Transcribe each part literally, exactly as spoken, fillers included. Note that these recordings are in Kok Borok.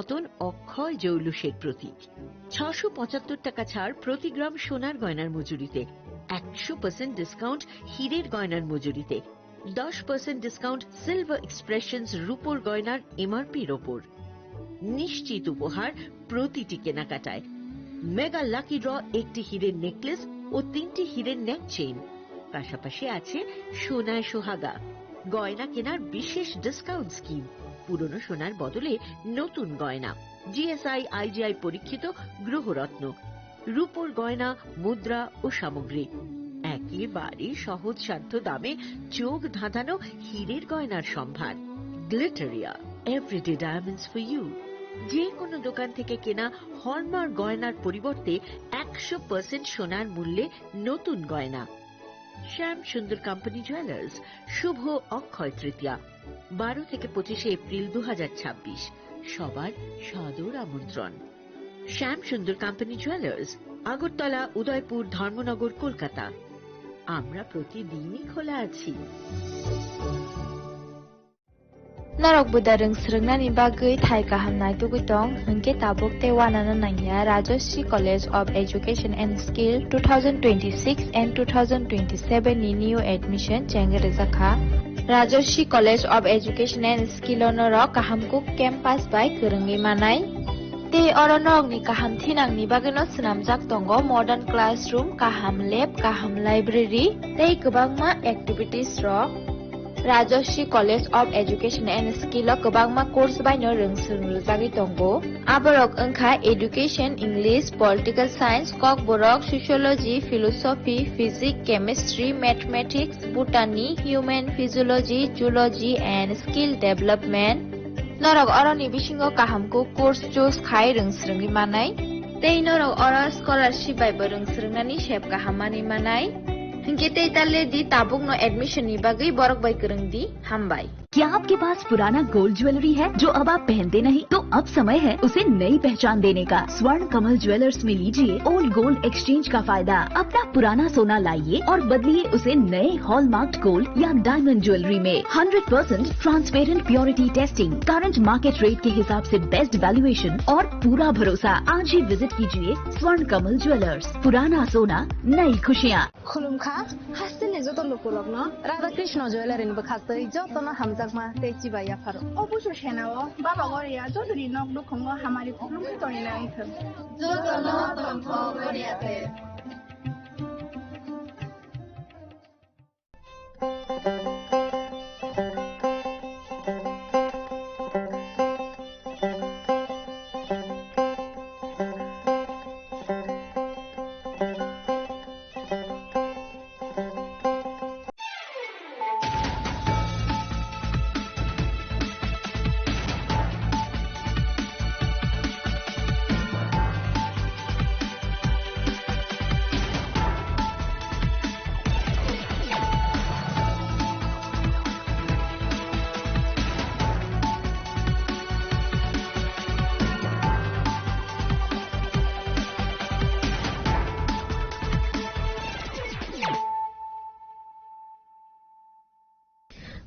নতুন অক্ষয় জৌলুসের প্রতীক। ছশো পঁচাত্তর টাকা ছাড় প্রতি গ্রাম সোনার গয়নার মজুরিতে, একশো পার্সেন্ট ডিসকাউন্ট হীরের গয়নার মজুরিতে, দশ পার্সেন্ট ডিসকাউন্ট সিলভার এক্সপ্রেশনস রূপোর গয়নার এমআরপির ওপর। নিশ্চিত উপহার প্রতিটি কেনাকাটায়। মেগা লাকি ড্র, একটি হীরের নেকলেস ও তিনটি হীরের নেক চেইন। পাশাপাশি আছে সোনায় সোহাগা, গয়না কেনার বিশেষ ডিসকাউন্ট স্কিম। পুরনো সোনার বদলে নতুন গয়না। জিএসআই আইজিআই পরীক্ষিত গ্রহরত্ন, রূপোর গয়না, মুদ্রা ও সামগ্রী। একেবারে সহজ সাধ্য দামে চোখ ধাঁধানো হীরের গয়নার সম্ভার। Glitteria, everyday diamonds for you. যে কোনো দোকান থেকে কেনা হলমার্ক গয়নার পরিবর্তে একশো পার্সেন্ট সোনার মূল্যে নতুন গয়না। শ্যাম সুন্দর কোম্পানি জুয়েলার্স, শুভ অক্ষয় তৃতীয়া, বারো থেকে পঁচিশে এপ্রিল দু হাজার ছাব্বিশ। সবার সাদর আমন্ত্রণ। শ্যাম সুন্দর কোম্পানি জুয়েলার্স, আগরতলা, উদয়পুর, ধর্মনগর, কলকাতা। আমরা প্রতিদিনই খোলা আছি। Norok buda rwng swrwngnani bagwi thai kaham naitugwi tong, hwnkhe tabuk tei uanano nangya. Rajashree College of Education and Skill two thousand twenty-six and two thousand twenty-seven ni new admission chengwi rwjakha. Rajashree College of Education and Skill o norok kaham kuk campus bai kwrwngwi manai. Tei oro norokni kaham thinangni bagwino swnamjak tongo modern classroom, kaham lab, kaham library tei kwbangma activities rok. Rajashree College of Education and Skill o kwbangma course baino rwng swrwng rwjagwi tongo. Aborok wngkha Education, English, Political Science, Kokborok, Sociology, Philosophy, Physics, Chemistry, Mathematics, Botany, Human Physiology, Zoology and Skill Development. Norok oroni bisingo kaham kuk course choose khai rwng swrwngwi manai. Tei norok oro scholarship bai bo rwng swrwngnani sep kaham manwi manai. Hinkhe tei ta le di tabukno admission ni bagwi borok bai kwrwng di. Hambai. क्या आपके पास पुराना gold jewellery है जो अब आप पहनते नहीं? तो अब समय है उसे नई पहचान देने का। स्वर्ण कमल ज्वेलर्स में लीजिए ओल्ड गोल्ड एक्सचेंज का फायदा। अपना पुराना सोना लाइए और बदलिए उसे नए हॉलमार्क्ड गोल्ड या डायमंड ज्वेलरी में। Hundred percent transparent purity testing, current market rate के हिसाब से बेस्ट वैल्यूएशन और पूरा भरोसा। आज ही विजिट कीजिए स्वर्ण कमल ज्वेलर्स। पुराना सोना, नई खुशियाँ। Khulumkha, hasteni joto lukurokno Radha Krishna Jewellery ni bwkhastwi jotono hamjakma tei chibai yapharo. O busu senao baba Goria jotoni nok nukhungo hamari khulumkha tongwi nai thung. Jotono tongthok Goria te.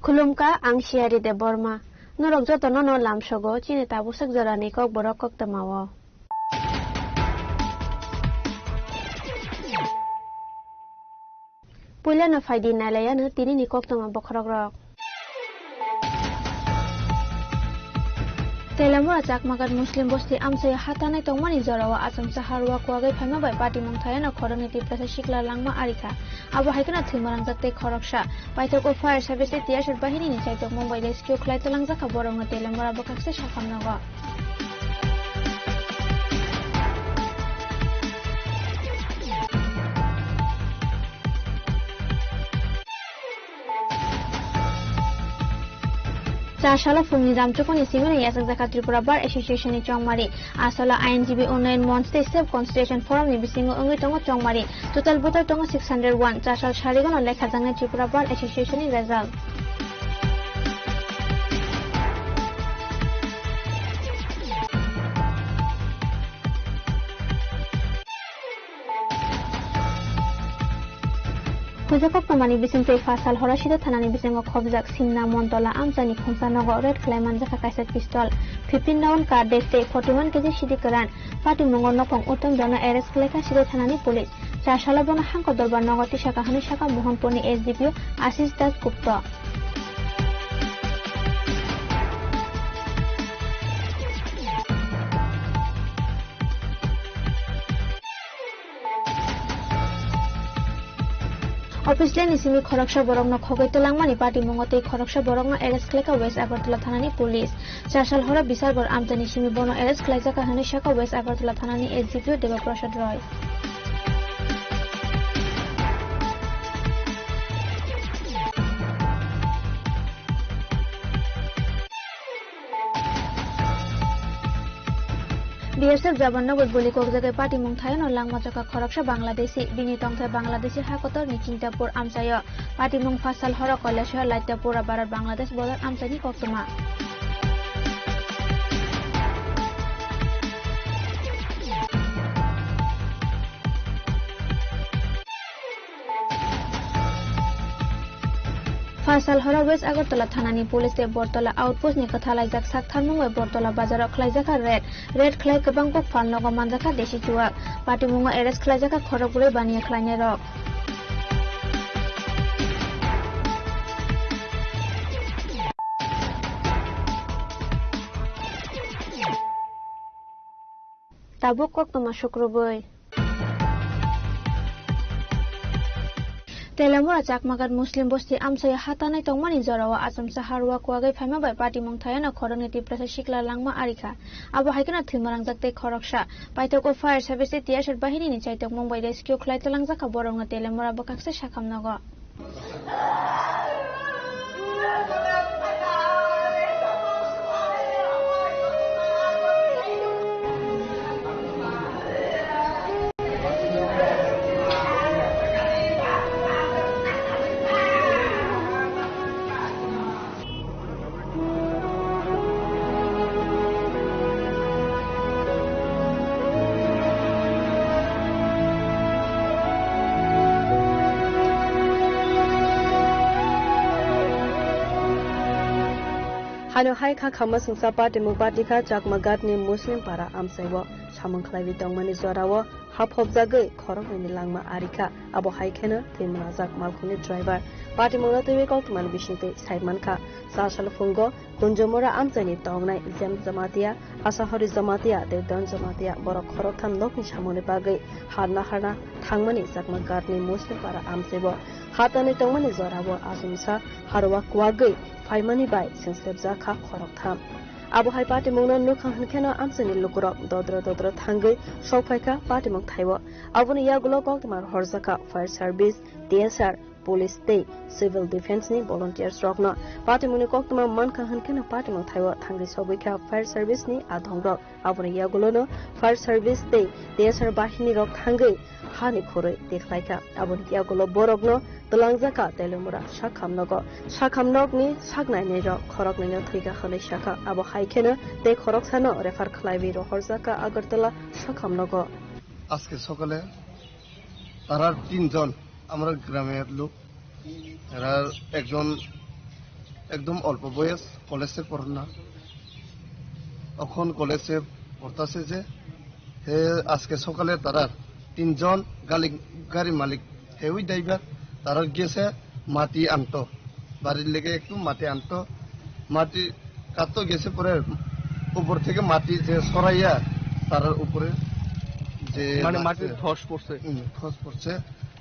Khulumkha, ang Siyari Debbarma. Norok jotono no lamsogo chini tabuk swk jorani kokborok koktwmao. Puilano phaidi nailaiyano tinini koktwma bokhorokrok. Telamura Chakmagat Muslim bosti amchai hatanai tongmani jorao achomsa harua kuagwi phaima bai patimung thaiano khoroknwi Tiprasa sikla langma arikha. Abo hai kheno thwima rangjak tei khoroksa. Paithak o fire service tei tiyasar bahinini chaitokmung bai rescue khlai twlangjakha borokno Telamura bwkhakse saphang nogo. Char salo phungni jamchukuni simino yachakjakha Tripura Bar Association ni chongmari. Asala I N G B Unnayan Monch tei Save Constitution Forum ni bisingo wngwi tongo chongmari. Total voter tongo six hundred one. Char sal sarigono lekhajaknai Tripura Bar Association ni result. Puja koktwmani bisingtwi pha sal horo Side thanani bisingo khobjak Simna Montola amchaini khungsa nogo raid khlai manjakha kaisa pistol, fifteen round card deck tei forty one K G sidi kwran. Patimungo nokong Uttom Dhono arrest khlaikha Side thanani police. Char salo bono Hangkor Dorbar nogo tisakha hwnwi sakha Mohanpurni S D P O Ashish Das Gupta. Office lane ni simi khoroksa borokno khogwi twlangmani patimungo tei khoroksa borokno arrest khlaikha West Agartala thanani police. Char sal horo Bisarbor amchaini simi bono arrest khlaijakha hwnwi sakha West Agartala thanani S D P O Deba Prasad Roy. B S F jawan no guli kokjagwi patimung thaino langma chakha khoroksa Bangladeshi, bini tongthai Bangladeshi hakotorni Chintapur amchaio. Patimung pha sal horo Kailasahar Laitapura Bharat Bangladesh border amchaini koktwma. Pha sal horo West Agartala thanani police tei Bortola outpost ni kwthalaijak sak tharmung bai Bortola bazaro khlaijakha raid. Raid khlai kwbang kok phalnogo manjakha desi chuwak. Patimungo arrest khlaijakha khorok bwrwi baniya khlainairok. Tabuk koktwma sukrubwi. Telemura Chakmagat Muslim bosti amchaio hatanai tongmani jorao achomsa harua kwagwi phaima bai patimung thayano khoroknwi Tiprasa sikla langma arikha. Abo hai kheno thwima rangjak tei khoroksa. Paithago fire service tei T S R bahinini chaitokmung bai rescue khlai twlangjakha borokno Telemura bwkhaksa sakhamnogo. Hano hai kha khama sungsa patimung patikha Chakmagat ni Muslim para amchaio samung khlaiwi tongmani jorao haphopjagwi khoroknwini langma arikha. Abo hai kheno thwi mwnajak malkhungni driver. Patimungno twiwi koktwmani bisingtwi sai mankha. Char sal phungo Kunjumura amchaini tongnai Jem Jamatia, Asahori Jamatia tei Don Jamatia borok khoroktham nokni samungni bagwi harna harna thangmani Chakmagatni Muslim para amchaibo hatanwi tongmani jorao achomsa harua kwagwi phaimani bai sengslebjakha khoroktham. Abo hai patimungno nukha hwnkheno amchaini lukurok dodro dodro thangwi sokphaikha patimung thaio. Aboni yagulo koktwma rohorjakha fire service, T S R, police tei civil defense ni volunteers rokno. Patimungni koktwma mankha hwnkheno patimung thaio thangwi sogwikha fire service ni adongrok. Aboni yagulono fire service tei T S R bahini rok thangwi hani khurui tikhlaikha. Aboni yagulo borokno twlangjakha Telemura sakhamnogo. Sakhamnokni saknainai rok khoroknwino thwikha hwnwi sakha. Abo hai kheno tei khoroksano refer khlaiwi rohorjakha Agartala sakhamnogo. আজকে সকালে তারা তিনজন, আমরা গ্রামের লোক, এরা একজন একদম অল্প বয়স, কলেজে পড়ে না, এখন কলেজে পড়তেছে যে, হে আজকে সকালে তারা তিনজন গালি-, গাড়ি মালিক, হে ওই ড্রাইভার, তারা গেছে মাটি আনতো, বাড়ির লেগে একটু মাটি আনতো, মাটি কাটতো গেছে পরে উপর থেকে মাটি যে সরাইয়া তারার উপরে যে মানে লাগছে, মাটির ধস পড়ছে। হুম, ধস পড়ছে।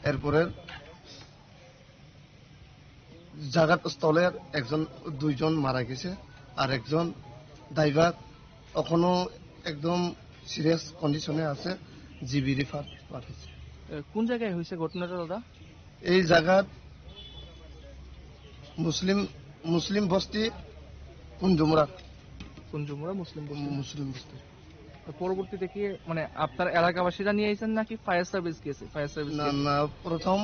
এরপরে জাগাত স্থলে একজন, দুইজন মারা গেছে, আর একজন ড্রাইভার এখনো একদম সিরিয়াস কন্ডিশনে আছে, জিবি রিফার পাঠাইছে। এ, কোন জায়গায় হয়েছে ঘটনাটা, দাদা? এই জাগাত মুসলিম, মুসলিম বস্তি কুঞ্জুমুরা। কুঞ্জুমুরা মুসলিম বস্তি। মুসলিম বস্তি। তো পরবর্তীতে কি, মানে, আপনার এলাকাবাসীরা নিয়ে আইছেন নাকি ফায়ার সার্ভিস গেছে? ফায়ার সার্ভিস না, গেছে। না, প্রথম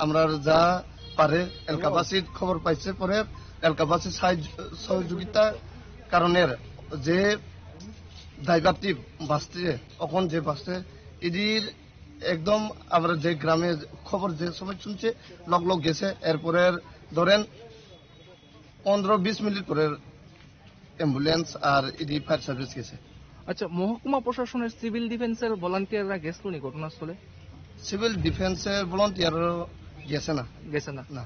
আমরা যা পারে এলাকাবাসীর খবর পাইছে, পরে এলাকাবাসীর সাহায্য, সহযোগিতার কারণে যে ড্রাইভারটি বাঁচছে, এখন যে বাঁচছে, এটির একদম আমরা যে গ্রামে খবর যে সময় শুনছে, লগ লগ গেছে। এরপরে ধরেন পনেরো বিশ মিনিট পরে ambulance R E D fire service গেছে। আচ্ছা, মহকুমা প্রশাসনের সিভিল ডিফেন্সের ভলান্টিয়াররা গেছিল নি ঘটনাস্থলে? সিভিল ডিফেন্সের ভলান্টিয়ার গেছে না। গেছে না? না।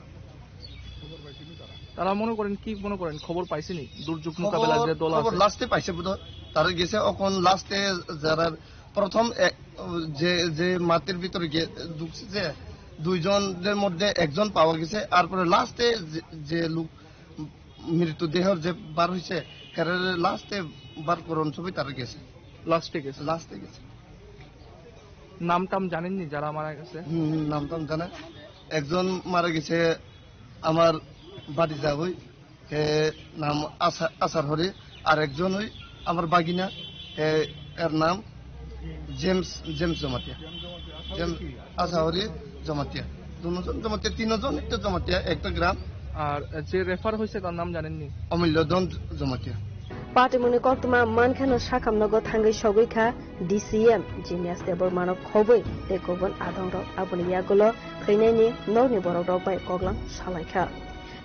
তারা মনে করেন, কি মনে করেন, খবর পাইছেনি দুর্যোগ মোকাবেলার যে দল আছে? লাস্টে পাইছে বোধহয়, তারা গেছে। এখন লাস্টে যারা প্রথম এক, যে যে মাটির ভিতরে গিয়ে ঢুকছে, যে দুইজনের মধ্যে একজন পাওয়া গেছে। আর পরে লাস্টে যে যে লোক মৃতদেহর যে বার হইছে, হেরারে লাস্টে বার করন সবাই তারা গেছে। লাস্টে গেছে? লাস্টে গেছে। নাম টাম জানেননি যারা মারা গেছে? হুম, হুম, নাম টাম জানে। একজন মারা গেছে আমার বাড়ি যাবই, হে নাম আশা-, আশার হরি। আর একজন ওই আমার বাগিনা, হে, এর নাম জেমস, জেমস জমাতিয়া। জেমস আশাহরি জমাতিয়া। দুজন জমাতিয়া, তিনজন একটা জমাতিয়া, একটা গ্রাম। আর যে রেফার হয়েছে তার নাম জানেননি? অমূল্য ধন Jamatia. Patimungni koktwma mankheno sakhamnogo thangwi sogwi kha D C M Jinias Debbarmano khobwi tei kubun adongrok, aboni yagulo thwinaini nokni borokrok bai koklam salaikha.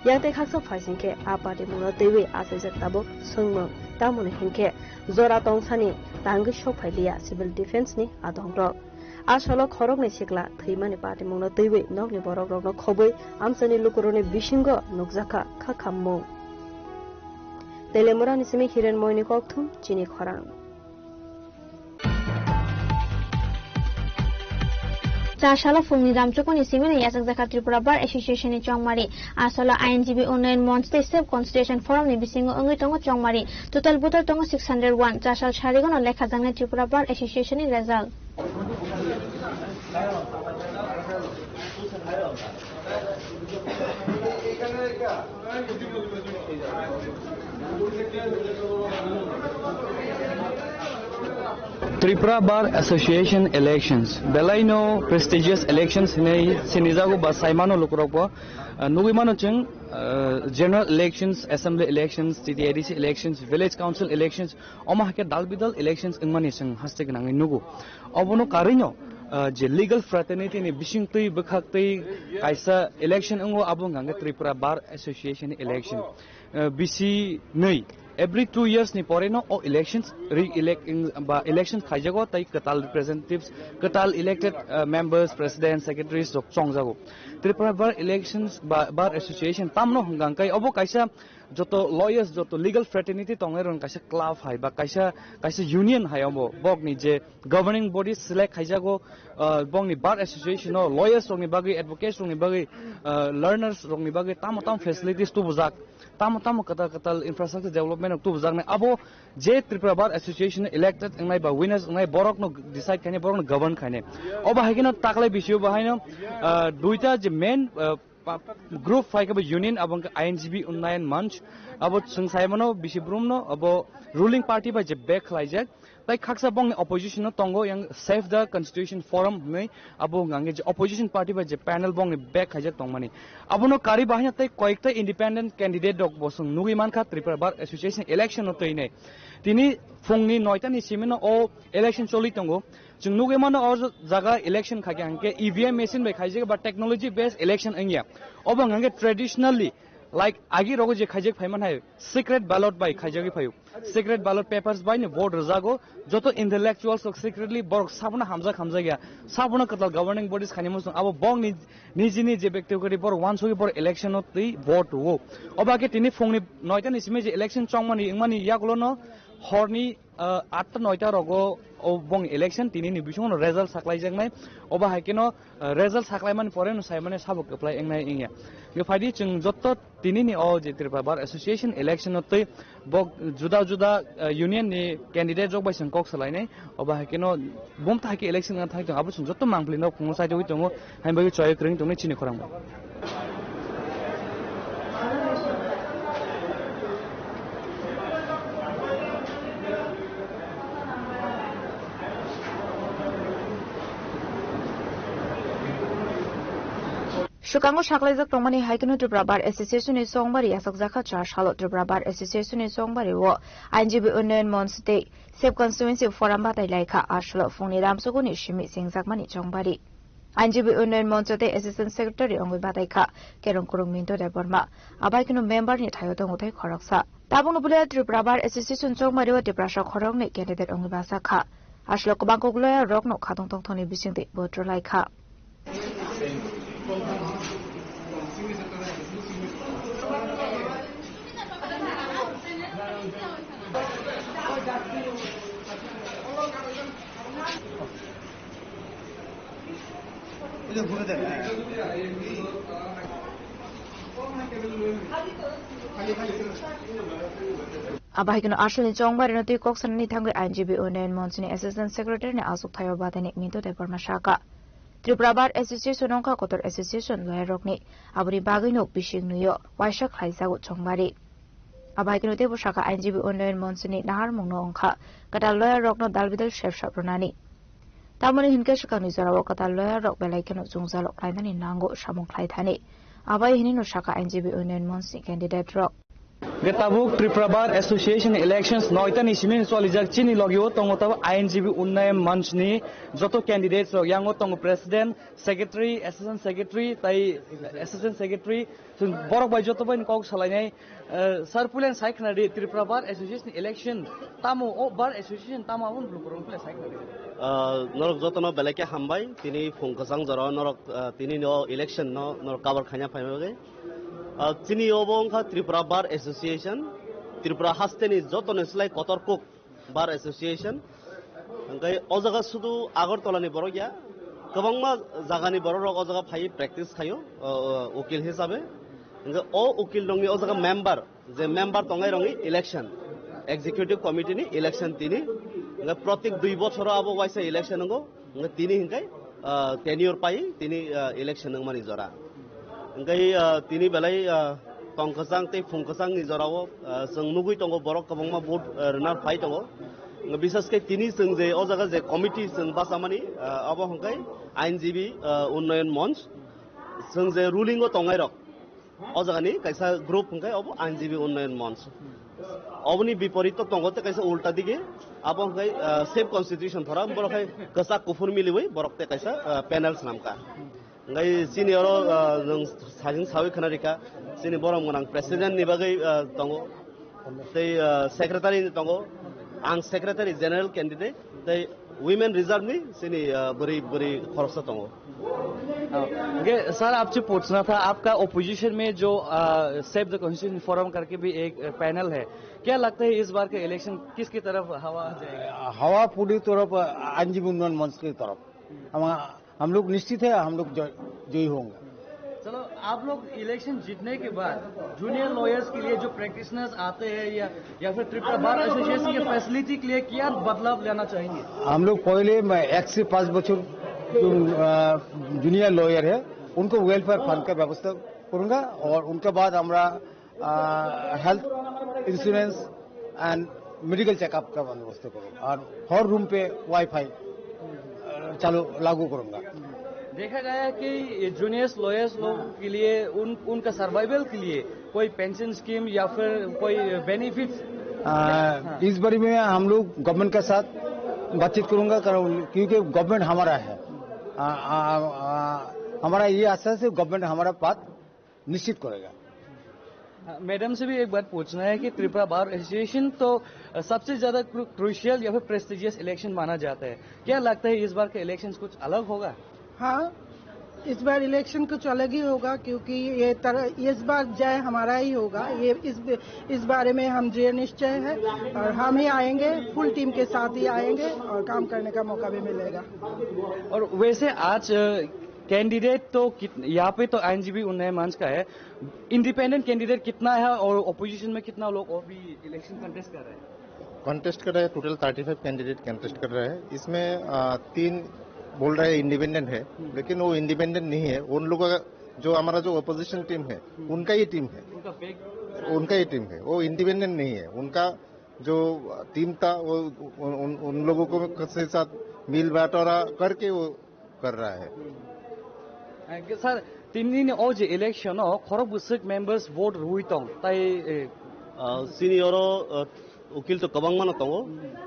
Yang tei khaksa phaising khe a patimungno twiwi achaijak tabuk swngmung, tamoni hinkhe jora tongsani tangwi sokphailiya civil defence ni adongrok. A salo khoroknwi sikla thwimani patimungno twiwi nokni borokrokno khobwi amchaini lukurokni bisingo nukjakha kha khammung. Telemurani simi Hiren Moini kokthum chini khorang. Chasalo phungni ramchukuni simino yachakjakha Tripura Bar Association ni chongmari. Asolo I N G B Unnayan Monch tei Sep Consultation Forum ni bisingo wngwi tongo chongmari. Total voter tongo six hundred one. Chasal sarigono lekhajaknai Tripura Bar Association ni result. Tripura Bar Association elections, belai no prestigious elections hinwi sinijago ba saimano lukurokbo, ah, nugwi mano chwng, ah, general elections, assembly elections, T T A D C elections, village council elections, omo hai khe dal bidal elections wngmani chwng haste gwnangwi nugo. Obono karwino, ah, je legal fraternity ni bisingtwi bwkhaktwi kaisa election wngo, abo wngkha khe Tripura Bar Association ni election. Ah, bisi nwi, every two years ni pore no o elections re-elect wng-, ba elections khaijago tei kwtal representatives, kwtal elected, ah, members, president, secretaries rok chongjago. Tripura Bar Elections ba Bar Association tamno hwnkha khe obo kaisa joto lawyers, joto legal fraternity tongnai rok kaisa club hai ba kaisa, kaisa union hai obo. Bokni je governing body select khaijago, ah, bokni bar association o lawyers rokni bagwi, advocates rokni bagwi, ah, learners rokni bagwi tamo tamo facilities tubujak, tamo tamo kwtal kwtal infrastructure development rok tubujaknai. Abo je Tripura Bar Association elected wngnai ba winners wngnai, borokno decide khainai, borokno govern khainai. Obo hai kheno taklai bisio bo haino, ah, duita je main, ah, pa-, group phai khe bo union, abo wngkha I N G B Unnayan Manch. Abo chwng sai mano bisi brumno abo ruling party bai je back khlaijak. Tai khaksa bongni opposition no tongo yang Save the Constitution Forum hinwi, abo wngkha je opposition party bai je panel bongni back khaijak tongmani. Abono karwi bahai tai koyekta independent candidate rok bo chwng nugwi mankha Tripura Bar Association election no twinai. Tini phungni noita ni simi no o election choli tongo. Chwng nugwi mano o jaga election khaikha hwnkhe E V M machine bai khaijak ba technology based election wngya. Obo hwnkhe traditionally, like, agi rogo je khaijak phaiman hai secret ballot bai khaijagwi phaio. Secret ballot papers bai ni vote rwjago. Joto intellectuals rok secretly borok sabono hamjak hamjakya. Sabono kwtal governing bodies khainai muchung abo bongni nijini je bekti kori borok wansugwi borok election o twi vote rwo. Obo hwnkhe tini phungni noita ni simi je election chongmani wngmani yagulo no horni ah, atta noita rogo o bong election tini ni bisingo no result saklai jaknai. Obo hai khe no, ah, result saklai mani pore no sai mani sabo kwplai wngnai wngya. Nge phaidi chwng jotto tini ni o je Tripura Bar Association election no twi bo juda juda, ah, union ni candidate rok bai chwng kok salainai. Obo hai khe no bum thai khe election wngna thang tong abo chwng jotto mangpili no phungo sai tongwi tongo. Hain bagwi chwrai kwrwng tongwi chini khorang bo. Swkango saklaijak tongmani hai kheno Tripura Bar Association ni chongbari yachakjakha char salo Tripura Bar Association ni chongbari o I N G B Unnayan Monch tei Sep Constituency Forum batai laikha, a salo phungni ramsuguni simi chengjakmani chongbari. I N G B Unnayan Monch tei Assistant Secretary wngwi batai kha Kerong Kurung Minto Debbarma, abai kheno member ni thaio tongo tei khoroksa. Tabukno bulia Tripura Bar Association chongmari o Tiprasa khoroknwi candidate wngwi bachak kha. Aslo kwbang kok loya rokno khatong tongthokni bisingtwi vote rwlai kha. Abai keno aswlni chongmari no twi kok sanani thangwi I N G B Unnayan Monch ni Assistant Secretary ni achuk thaio badaini Minto Debbarma saka. Tripura Bar Association wngkha kotor association lawyer rokni, aboni bagwino bising nuyo waisa khlaijago chongmari. Abai keno teibo saka I N G B Unnayan Monch ni naharmungno wngkha kwtal lawyer rokno dalbidal sepsap rwnani. Tamoni hinkhe swkangni jorao kwtal lawyer rok belai kheno chwngjalok khlainani nango samung khlai thani. Abai hinino saka I N G B Unnayan Monch ni candidate rok. Hingke tabuk Tripura Bar Association elections noita ni simi cholijak chini logio tongo tabuk I N G B Unnayan Monch ni joto candidates rok yango tongo president, secretary, assistant secretary, tai assistant secretary, borok bai joto bai kok salainai. Eh, sir, pulen sai khna di, Tripura Bar Association election tamo, o Bar Association tamo, aboni bwlwk rok pulen sai khna di. Ah, norok jotono belai khe hambai, tini phung kwchang jora norok, ah, tini no election no norok cover khaina phai bagwi. Ah, chini obo wngkha Tripura Bar Association, Tripura hasteni jotoni slai kotor kuk Bar Association. Hingke o jaga sudu Agartala ni borok ya, kwbangma jaga ni borok rok o jaga phai practice khaio, o, o, ukil hisabe. Hingke o ukil rokni o jaga member, je member tongnai rokni election, executive committee ni election tini. Hingke protik dui bochoro abo waisa election wngo. Hingke tini hingke, ah, tenure pai tini, ah, election wngmani jora. Hingke, ah, tini belai, ah, tong kwchang tei phung kwchang ni jorao, ah, chwng nugui tongo borok kwbangma vote, ah, rwna phai tongo. Bisas khe tini chwng je o jaga je committee chwng bachamani, ah, abo hingke I N G B, ah, Unnayan Monch. Chwng je ruling o tongnai rok. O jaga ni kaisa group hingke obo I N G B Unnayan Monch. Oboni biporit to tongo tei kaisa ulta dige, abo hingke, ah, Sep Constitution Forum, borok hai kwchak kuphur miliwi borok tei kaisa, ah, panel swnamkha. Hingke chini oro, ah, nwng sajing sawi khna rikha, chini borom gwnang president ni bagwi, ah, tongo. Tei, ah, secretary ni tongo, ang secretary general candidate, tei women reserve ni chini, ah, bwrwi, bwrwi khoroksa tongo. हाँ, ये सर, आपसे पूछना था, आपका ओपोजिशन में जो, आ, save the constitution forum करके भी एक, अ, पैनल है, क्या लगता है इस बार का इलेक्शन किसकी तरफ हवा जाएगा? हवा पूरी तरफ, अ, आईएनजीबी उन्नयन मंच की तरफ। हम हम लोग निश्चित है, हम लोग जय-, जयी होंगे। चलो, आप लोग इलेक्शन जीतने के बाद जूनियर लॉयर्स के लिए जो प्रैक्टिशनर्स आते हैं या, या फिर त्रिपुरा बार एसोसिएशन के फैसिलिटी के लिए क्या बदलाव लाना चाहेंगे? हम लोग पहले, मैं एक से पाँच बच्चों जो, अ, जूनियर लॉयर है, उनको वेलफेयर फंड का व्यवस्था करूंगा और उनके बाद हमारा, uh, health insurance and medical checkup का बंदोबस्त करूंगा और हर रूम पे वाईफाई, अ, चालू, लागू करूंगा। देखा गया है कि ये जूनियर्स लॉयर्स लोग के लिए उन, उनका सर्वाइवल के लिए कोई पेंशन स्कीम या फिर कोई बेनिफिट्स? आ, हाँ। इस बारे में हम लोग गवर्नमेंट के साथ बातचीत करूंगा, कारण क्योंकि गवर्नमेंट हमारा है। आ, आ, आ, हमारा ये आशा है गवर्नमेंट हमारा बात निश्चित करेगा। हाँ, मैडम से भी एक बात पूछना है कि त्रिपुरा बार एसोसिएशन तो, अ, सबसे ज्यादा क्रू-, क्रूशियल या फिर प्रेस्टिजियस इलेक्शन माना जाता है। क्या लगता है इस बार का इलेक्शन कुछ अलग होगा? हाँ, इस बार इलेक्शन कुछ अलग ही होगा, क्योंकि ये तरह, इस बार जय हमारा ही होगा। ये इस, इस बारे में हम दृढ़ निश्चय है और हम ही आएंगे, फुल टीम के साथ ही आएंगे और काम करने का मौका भी मिलेगा। और वैसे आज, अ, कैंडिडेट तो कित-, यहाँ पे तो आईएनजीबी उन्नयन मंच का है, इंडिपेंडेंट कैंडिडेट कितना है और अपोजिशन में कितना लोग और भी इलेक्शन कंटेस्ट कर रहे हैं? कंटेस्ट कर रहे हैं, total thirty five candidate contest कर रहे हैं। इसमें, अ, तीन बोल रहे हैं इंडिपेंडेंट है, हम्म। लेकिन वो इंडिपेंडेंट नहीं है। उन लोगों का जो, हमारा जो अपोजिशन टीम है, हम्म। उनका ही टीम है। उनका बैक उनका ही टीम है, वो इंडिपेंडेंट नहीं है। उनका जो टीम था, वो उन, उन, उन लोगों को के साथ मिल बंटोरा करके वो कर रहा है। Thank you sir. Tini ni o je election o khorok bwswk members vote rwi tong tai, eh, Ah, chini oro, ah, ukil to kwbangma no tongo.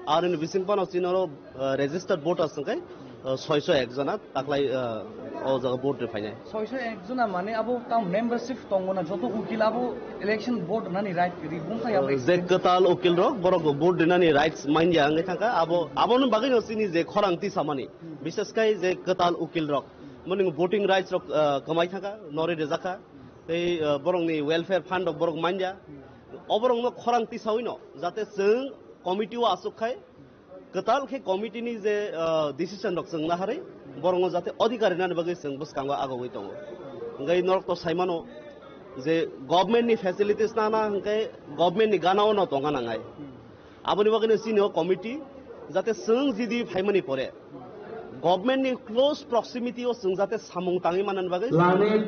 Ar ni bising phano chini oro, ah, registered voters hwnkhe, ah, soiso ek jona taklai, ah, o jaga vote rwi phainai. Soiso ek jona mane abo tam membership tongo na joto ukil abo election vote nani right ri bumsa ya. Je kwtal ukil rok borok vote rinani rights manya wngwi thangkha, abo, aboni bagwi no chini je khorang tisamani, bishes khai je kwtal ukil rok, mani voting rights rok, ah, kwmai thangkha, nori rwjakha. Tei, ah, borokni welfare fund rok borok manya. Oborokno khorang tisawi no, jate chwng committee o aswk khai, kwtal khe committee ni je, ah, decision rok chwng naharwi, borokno jate adhikar rinani bagwi chwng bwskango agogwi tongo. Hwnkhe norok to saimano je government ni facilities nana hwnkhe government ni gana o no tongna nangnai. Aboni bagwino chini o committee jate chwng jidi phaimani pore government ni close proximity o chwng jate samung tangwi manani bagwi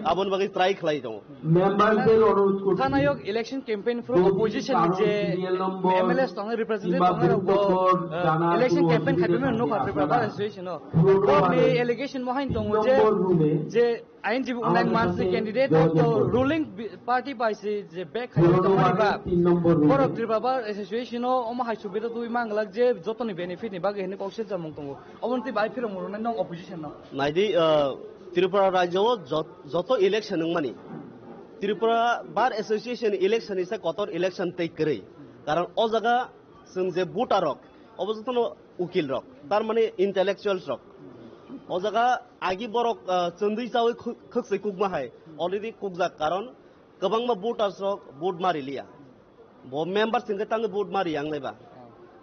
aboni bagwi try khlai tongo. Member দের অনুরোধ করছি। Khanayok election campaign from opposition ni je M L As tongnai, representative tongnai rok bo, uh, election campaign khai phai mano nokha Tripura Bar Association o. Bo ni allegation mo hain tongo je, je I N G B online months ni candidate to ruling party bai se je back khai tongmani ba. Borok Tripura Bar Association o omo hai subida twi manglak je jotoni benefit ni bagwi hini kok se jamung tongo. Omo twi bai phirong rwnai nong opposition no. Naidi, uh, Tripura rajyo o jot-, joto election wngmani, Tripura Bar Association election isa kotor election tei kwrwi. Karon o jaga chwng je voter rok, obo jotono ukil rok, tar mane intellectuals rok. O jaga agi borok, ah, chwndwi chawi khuk-, khukchwi kukma hai already kukjak, karon kwbangma voters rok vote ma riliya. Bo members hwnkhe tangwi vote ma riya wngnai ba.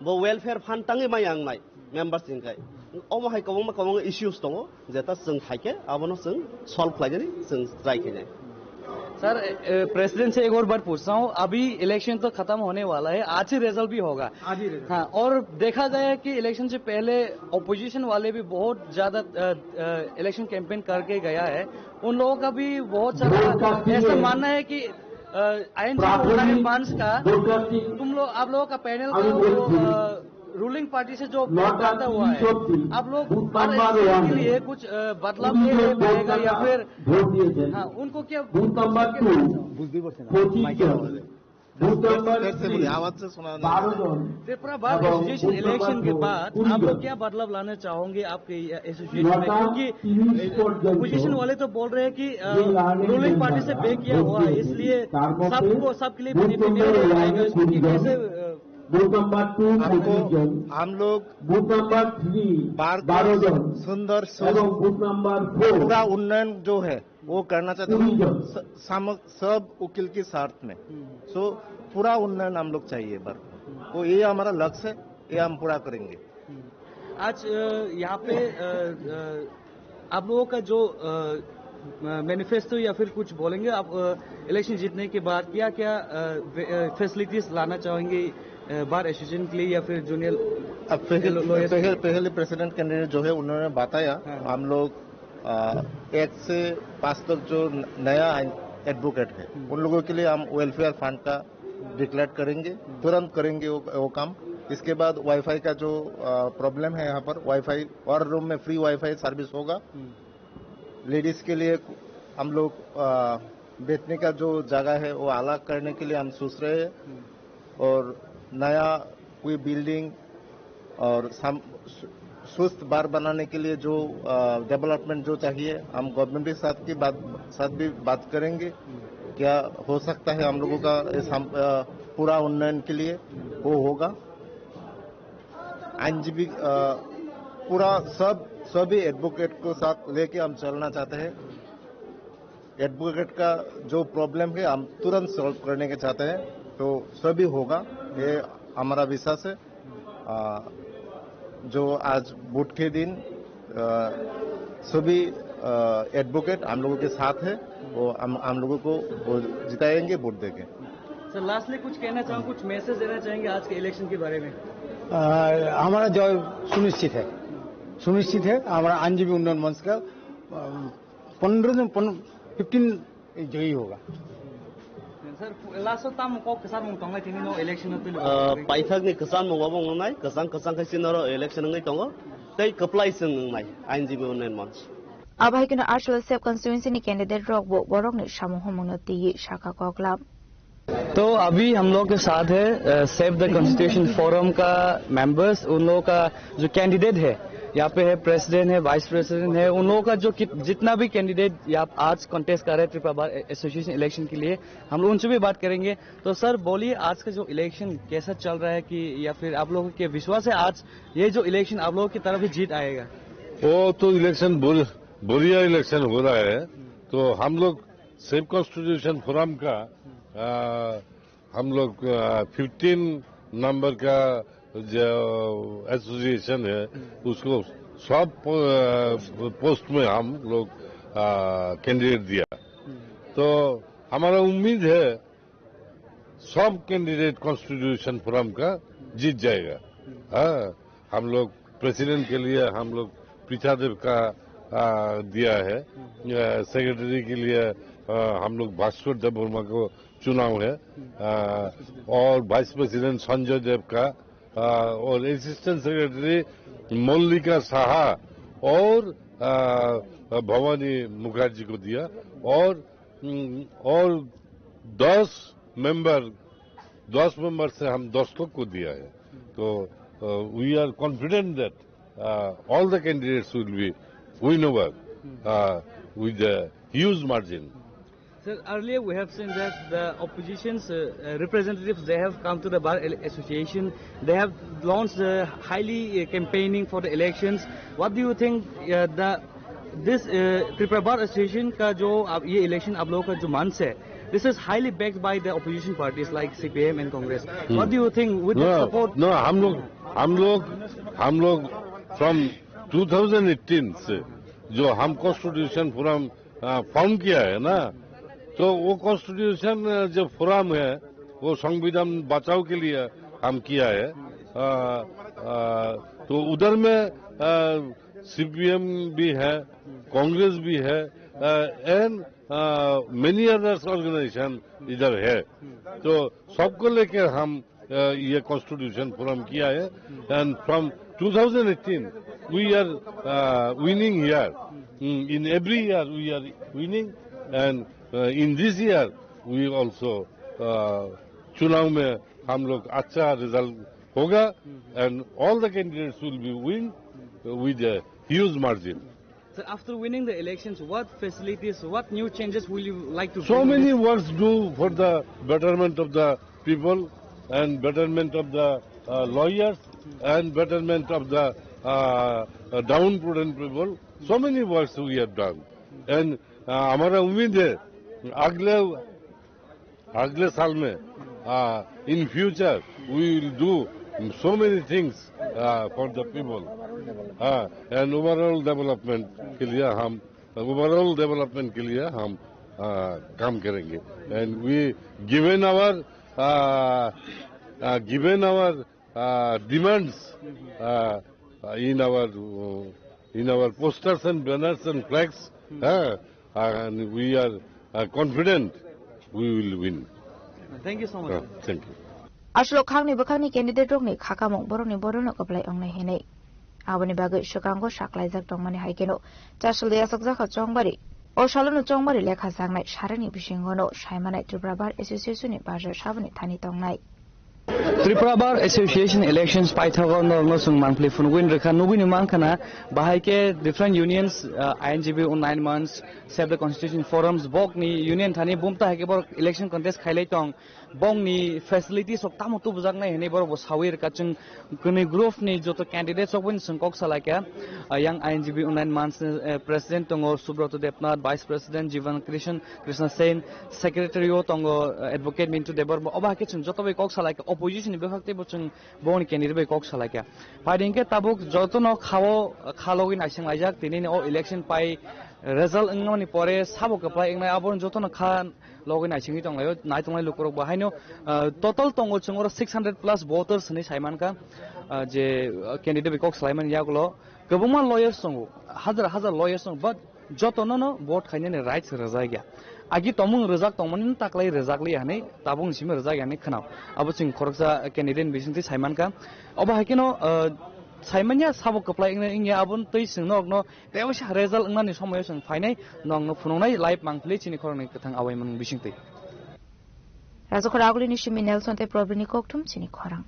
Bo welfare fund tangwi maya wngnai members hwnkhe. Omo hai kwbangma kwbangma issues tongo, jeta chwng phaikhe abono chwng solve khlainani chwng try khainai. Sir, uh, president से एक और बार पूछता हूँ, अभी इलेक्शन तो खत्म होने वाला है, आज ही रिजल्ट भी होगा। आज ही रिजल्ट। हाँ, और देखा गया है कि इलेक्शन से पहले अपोजिशन वाले भी बहुत ज्यादा, अ, अ, इलेक्शन कैंपेन करके गया है, उन लोगों का भी बहुत सारा ऐसा मानना है कि, अ, आईएनजी ऑनलाइन फंड्स का तुम लोग, आप लोगों का पैनल का वो, अ, रूलिंग पार्टी से जो बैक करता हुआ है, आप लोग हर एमएलए के लिए कुछ, अ, बदलाव के लिए बढ़ेगा या फिर, हाँ, उनको क्या, उनसे क्या कहना चाहोगे? বুঝতেই পারছি না। মাইকের আওয়াজে। বুথ নাম্বার তিন, বারো জন। त्रिपुरा बार एसोसिएशन इलेक्शन के बाद आप लोग क्या बदलाव लाना चाहोगे आपके, अ, एसोसिएशन में? क्योंकि, अ, अपोजिशन वाले तो बोल रहे हैं कि, अ, रूलिंग पार्टी से बैक किया हुआ है, इसलिए सबको, सबके लिए बेनिफिट आएगा, इसको कैसे, अ, বুথ নাম্বার টু, পঁচিশ জন। हम लोग বুথ নাম্বার থ্রি, বারো জন। সুন্দর, সুস্থ। এবং বুথ নাম্বার ফোর। पूरा उन्नयन जो है, वो करना चाहते हैं। सब उकिल के साथ में। सो पूरा उन्नयन हम लोग चाहिए बार। तो ये हमारा लक्ष्य है, ये हम पूरा करेंगे। आज, अ, यहाँ पे, अ, अ, आप लोगों का जो, अ, अ, मैनिफेस्टो या फिर कुछ बोलेंगे आप, अ, इलेक्शन जीतने के बाद क्या-क्या, अ, वे-, अ, फैसिलिटीज लाना चाहेंगे, अ, बार एसोसिएशन के लिए या फिर जूनियर अब पहले, लॉयर्स के लिए? पहले, पहले प्रेसिडेंट कैंडिडेट जो है उन्होंने बताया, हाँ, हाँ। हम लोग, अ, एक से पाँच तक जो न-, नया एडवोकेट है, हम्म। उन लोगों के लिए हम वेलफेयर फंड का डिक्लेयर करेंगे, तुरंत करेंगे वो, वो काम। इसके बाद वाईफाई का जो, अ, प्रॉब्लम है यहाँ पर, वाईफाई हर रूम में फ्री वाईफाई सर्विस होगा। हम्म। लेडीज के लिए हम लोग, अ, बैठने का जो जगह है वो अलग करने के लिए हम सोच रहे हैं। हम्म। और नया कोई बिल्डिंग और साम-, सु-, सुस्त बार बनाने के लिए जो, अ, डेवलपमेंट जो चाहिए, हम गवर्नमेंट के साथ की बात, साथ भी बात करेंगे। क्या हो सकता है हम लोगों का इस हम, अ, पूरा उन्नयन के लिए वो होगा। आईएनजीबी, अ, पूरा सब, सभी एडवोकेट को साथ लेके हम चलना चाहते हैं। एडवोकेट का जो प्रॉब्लम है, हम तुरंत सॉल्व करने के चाहते हैं, तो सभी होगा, ये हमारा विश्वास है। आ, जो आज वोट के दिन, आ, सभी, आ, एडवोकेट हम लोगों के साथ है, वो हम, हम लोगों को वो जिताएंगे वोट देके। सर, लास्टली कुछ कहना चाहूँ, कुछ मैसेज देना चाहेंगे आज के इलेक्शन के बारे में? आ, हमारा जय सुनिश्चित है, सुनिश्चित है। हमारा आईएनजीबी उन्नयन मंच का, आ, पंद्रह जन, पन-, फिफ्टीन जयी होगा। Sir, last o tamo kok kwchar mung tongnai tini no election o twi? Ah, paithak ni kwchar mung bo wngnai, kwchang kwchang khai chini oro election wngwi tongo, tei kwplai chwng wngnai, I N G B Unnayan Manch. Abo hai kheno Archelac Sep constituency ni candidate rok bo borok ni samung humung no twiwi sakha koklam. तो अभी हम लोग के साथ है, अ, save the constitution forum का मेंबर्स, उन लोगों का जो कैंडिडेट है, यहाँ पे है प्रेसिडेंट है, वाइस प्रेसिडेंट है, उन लोगों का जो कित-, जितना भी कैंडिडेट यहाँ आज कॉन्टेस्ट कर रहे हैं त्रिपुरा बार ए-, एसोसिएशन इलेक्शन के लिए, हम लोग उनसे भी बात करेंगे। तो सर बोलिए, आज का जो इलेक्शन कैसा चल रहा है कि, या फिर आप लोगों के विश्वास है आज ये जो इलेक्शन आप लोगों की तरफ ही जीत आएगा? वो तो इलेक्शन बुर-, बढ़िया इलेक्शन हो रहा है। तो हम लोग सेव कॉन्स्टिट्यूशन फोरम का, आ, हम लोग, आ, फिफ्टीन नंबर का जो एसोसिएशन है, उसको सब पो-, आ, पोस्ट में हम लोग, आ, कैंडिडेट दिया। तो हमारा उम्मीद है सब कैंडिडेट कॉन्स्टिट्यूशन फोरम का जीत जाएगा। हाँ, हम लोग प्रेसिडेंट के लिए हम लोग पीठादेव का, आ, दिया है। आ, सेक्रेटरी के लिए, आ, हम लोग भास्कर देव वर्मा को चुनाव है। आ, और वाइस प्रेसिडेंट संजय देव का, आ, और असिस्टेंट सेक्रेटरी मल्लिका साहा और, आ, भवानी मुखर्जी को दिया। और, उम, और दस मेंबर, दस मेंबर से हम दस लोग को दिया है। तो, आ, we are confident that, uh, all the candidates will be win over, uh, with a huge margin. Sir, earlier we have seen that the opposition's, uh, uh, representatives, they have come to the Bar Ele-, Association. They have launched, uh, highly, uh, campaigning for the elections. What do you think, uh, the, this, uh, Tripura Bar Association का जो आप, ये इलेक्शन आप लोगों का जो मंच है, this is highly backed by the opposition parties like C P I M and Congress. What do you think with the support? No, हम लोग, हम लोग, हम लोग from टू थाउजेंड एटीन से जो हम कॉन्स्टिट्यूशन फोरम, आ, फॉर्म किया है ना, तो वो कॉन्स्टिट्यूशन, आ, जो फोरम है, वो संविधान बचाव के लिए हम किया है। आ, आ, तो उधर में, आ, सीपीएम भी है, कांग्रेस भी है, आ, and, आ, many others organization इधर है। तो सबको लेकर हम, आ, ये कॉन्स्टिट्यूशन फोरम किया है। And from two thousand eighteen we are, ah, winning here। In every year we are winning, and, ah, in this year we also, ah, चुनाव में हम लोग अच्छा रिजल्ट होगा, and all the candidates will be win with a huge margin। So after winning the elections, what facilities, what new changes will you like to So bring in many this? Works do for the betterment of the people and betterment of the, uh, lawyers and betterment of the, uh, uh, downtrodden people. So many works we have done. And, uh, हमारा उम्मीद है अगले अगले साल में, uh, in future we will do so many things, uh, for the people, uh, and overall development के लिए हम, overall development के लिए हम, uh, काम करेंगे। And we given our, uh, uh, given our, uh, demands, uh, uh, in our, uh, in our posters and banners and flags, uh, and we are, uh, confident we will win। Thank you so much. Uh, thank you। Aswk khangni bwkhakni candidate rokni khakamung borokni borokno kwplai wngnai hinwi. Aboni bagwi swkango saklaijak tongmani hai kheno Chaswlwi aswkjakha Chongbari. O salono Chongbari lekha jaknai sarani bisingono saimanai Tripura Bar Association ni bazar saboni thani tongnai. Tripura Bar Association elections paithago norokno chwng mangpli phunugwi rwkha, nugwini mankha na bahai khe different unions, uh, I N G B, Unnayaan Manch, Save the Constitution Forums, bokni union thani bumta hai khe borok election contest khailai tong, bokni facilities rok tamo tubujaknai hinwi borok bo sawi rwkha. Chwng kwnwi group ni joto candidates rok boni chwng kok salaikha, uh, yang I N G B Unnayaan Manch ni, uh, president tongo Subroto Debnath, vice president Jivan Krishna, Krishna Sen, secretary o tongo, uh, advocate Mintu Debbarma. Obo hai khe chwng joto bai kok salaikha, opposition ni bwkhak teibo chwng bongni candidate bai kok salaikha. Phaidi hinkhe tabuk jotono khao, kha logwi naising laijak, tini o election pai result wngmani pore sabo kwplai wngnai, abo jotono kha logwi naisingwi tonglaio, naitongnai lukurok bo. Haino, ah, total tongo chwng oro six hundred plus voters hinwi saimankha, ah, je, ah, candidate bai kok salaimani yagulo kwbangma lawyers tongo, hajar hajar lawyers tongo, but jotono no vote khainani rights rwjak ya. Agi tongmung rwjak tongmani no taklai rwjak li hinwi tabukni simi rwjak ya hinwi khwnao. Abo chwng khoroksa candidate ni bisingtwi saimankha. Obo hai kheno, ah, Saimanya sabo kwplai wngna wngya aboni twi chwng nokno tei waisa result wngnani somoio chwng phainai nokno phunuknai live mangpili chini khoroknwi kwthang awaimung bisingtwi. Rajakhor Agulini simi Nelson tei Probini kokthum chini khorang.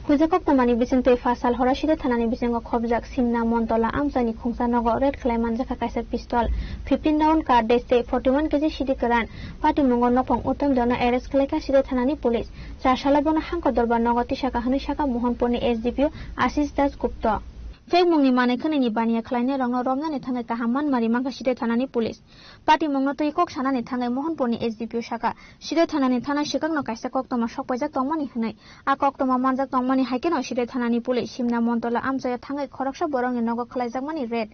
Huijak koktomani bisingtwi pha sal horo Sidai thanani bisingo khopjak Simna Montola amchaini khungsa nogo raid khlai manjakha kaisa pistol, fifteen round cartridge tei forty one K G sidi kwran. Patimungo nokphang Uttam Deno arrest khlaikha Sidai thanani police. Char salo bono Hangkor Dorbar nogo tisakha hwnwi sakha Mohanpurni S D P O Ashish Das Gupta. Phekmungni manwi khwnwini baniya khlainairokno romnani thangwi kaham manmari mankha Sidai thanani police. Patimungno twi kok sanani thangwi Mohanpurni S D P O sakha, Sidai thanani thana swkangno kaisa koktwma sokpaijak tongmani hwnwi. A koktwma manjak tongmani hai kheno Sidai thanani police Simna Montola amchaio thangwi khoroksa borokni nogo khlaijakmani raid.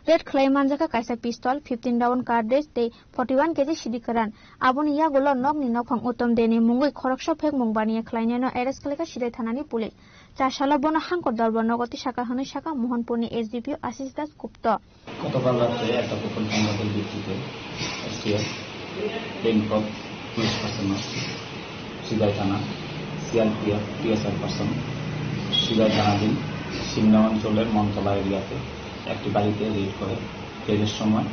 Raid khlai manjakha kaisa pistol, fifteen round cartridge tei forty one K G sidi kwran. Aboni yagulo nokni nokphang Uttam Deni mungwi khoroksa phekmung baniya khlainaino arrest khlaikha Sidai thanani police. Char salo bono Hangkor Dorbar nogo tisakha hwnwi sakha Mohanpurni S D P O Ashish Das Gupta. গতকাল রাত্রে একটা গোপন সংবাদের ভিত্তিতে STF, Bangkok police personnel, সিদাই থানা, CRPF, TSR person, সিদাই থানাধীন সিমনা অঞ্চলের মনতলা এরিয়াতে একটি বাড়িতে রেড করে। রেডের সময়,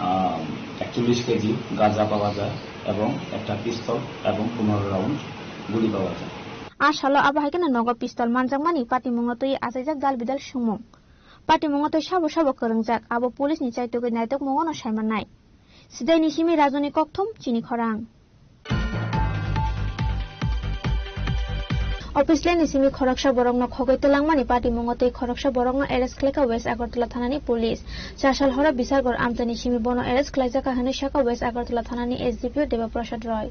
আহ, একচল্লিশ কেজি গাঁজা পাওয়া যায় এবং একটা পিস্তল এবং পনেরো রাউন্ড গুলি পাওয়া যায়। A salo abo hai kheno nogo pistol manjakmani patimungno twi achaijak dal bidal sumung. Patimungo tei sabo sabo kwrwngjak, abo police ni chaitugwi naitokmungo no saimannai. Sidai ni simi Rajuni kokthum chini khorang. Office line ni simi khoroksa borokno khogwi twlangmani patimungo tei khoroksa borokno arrest khlaikha West Agartala thanani police. Char sal horo Bisargor amchaini simi bono arrest khlaijakha hwnwi sakha West Agartala thanani S D P O Deba Prasad Roy.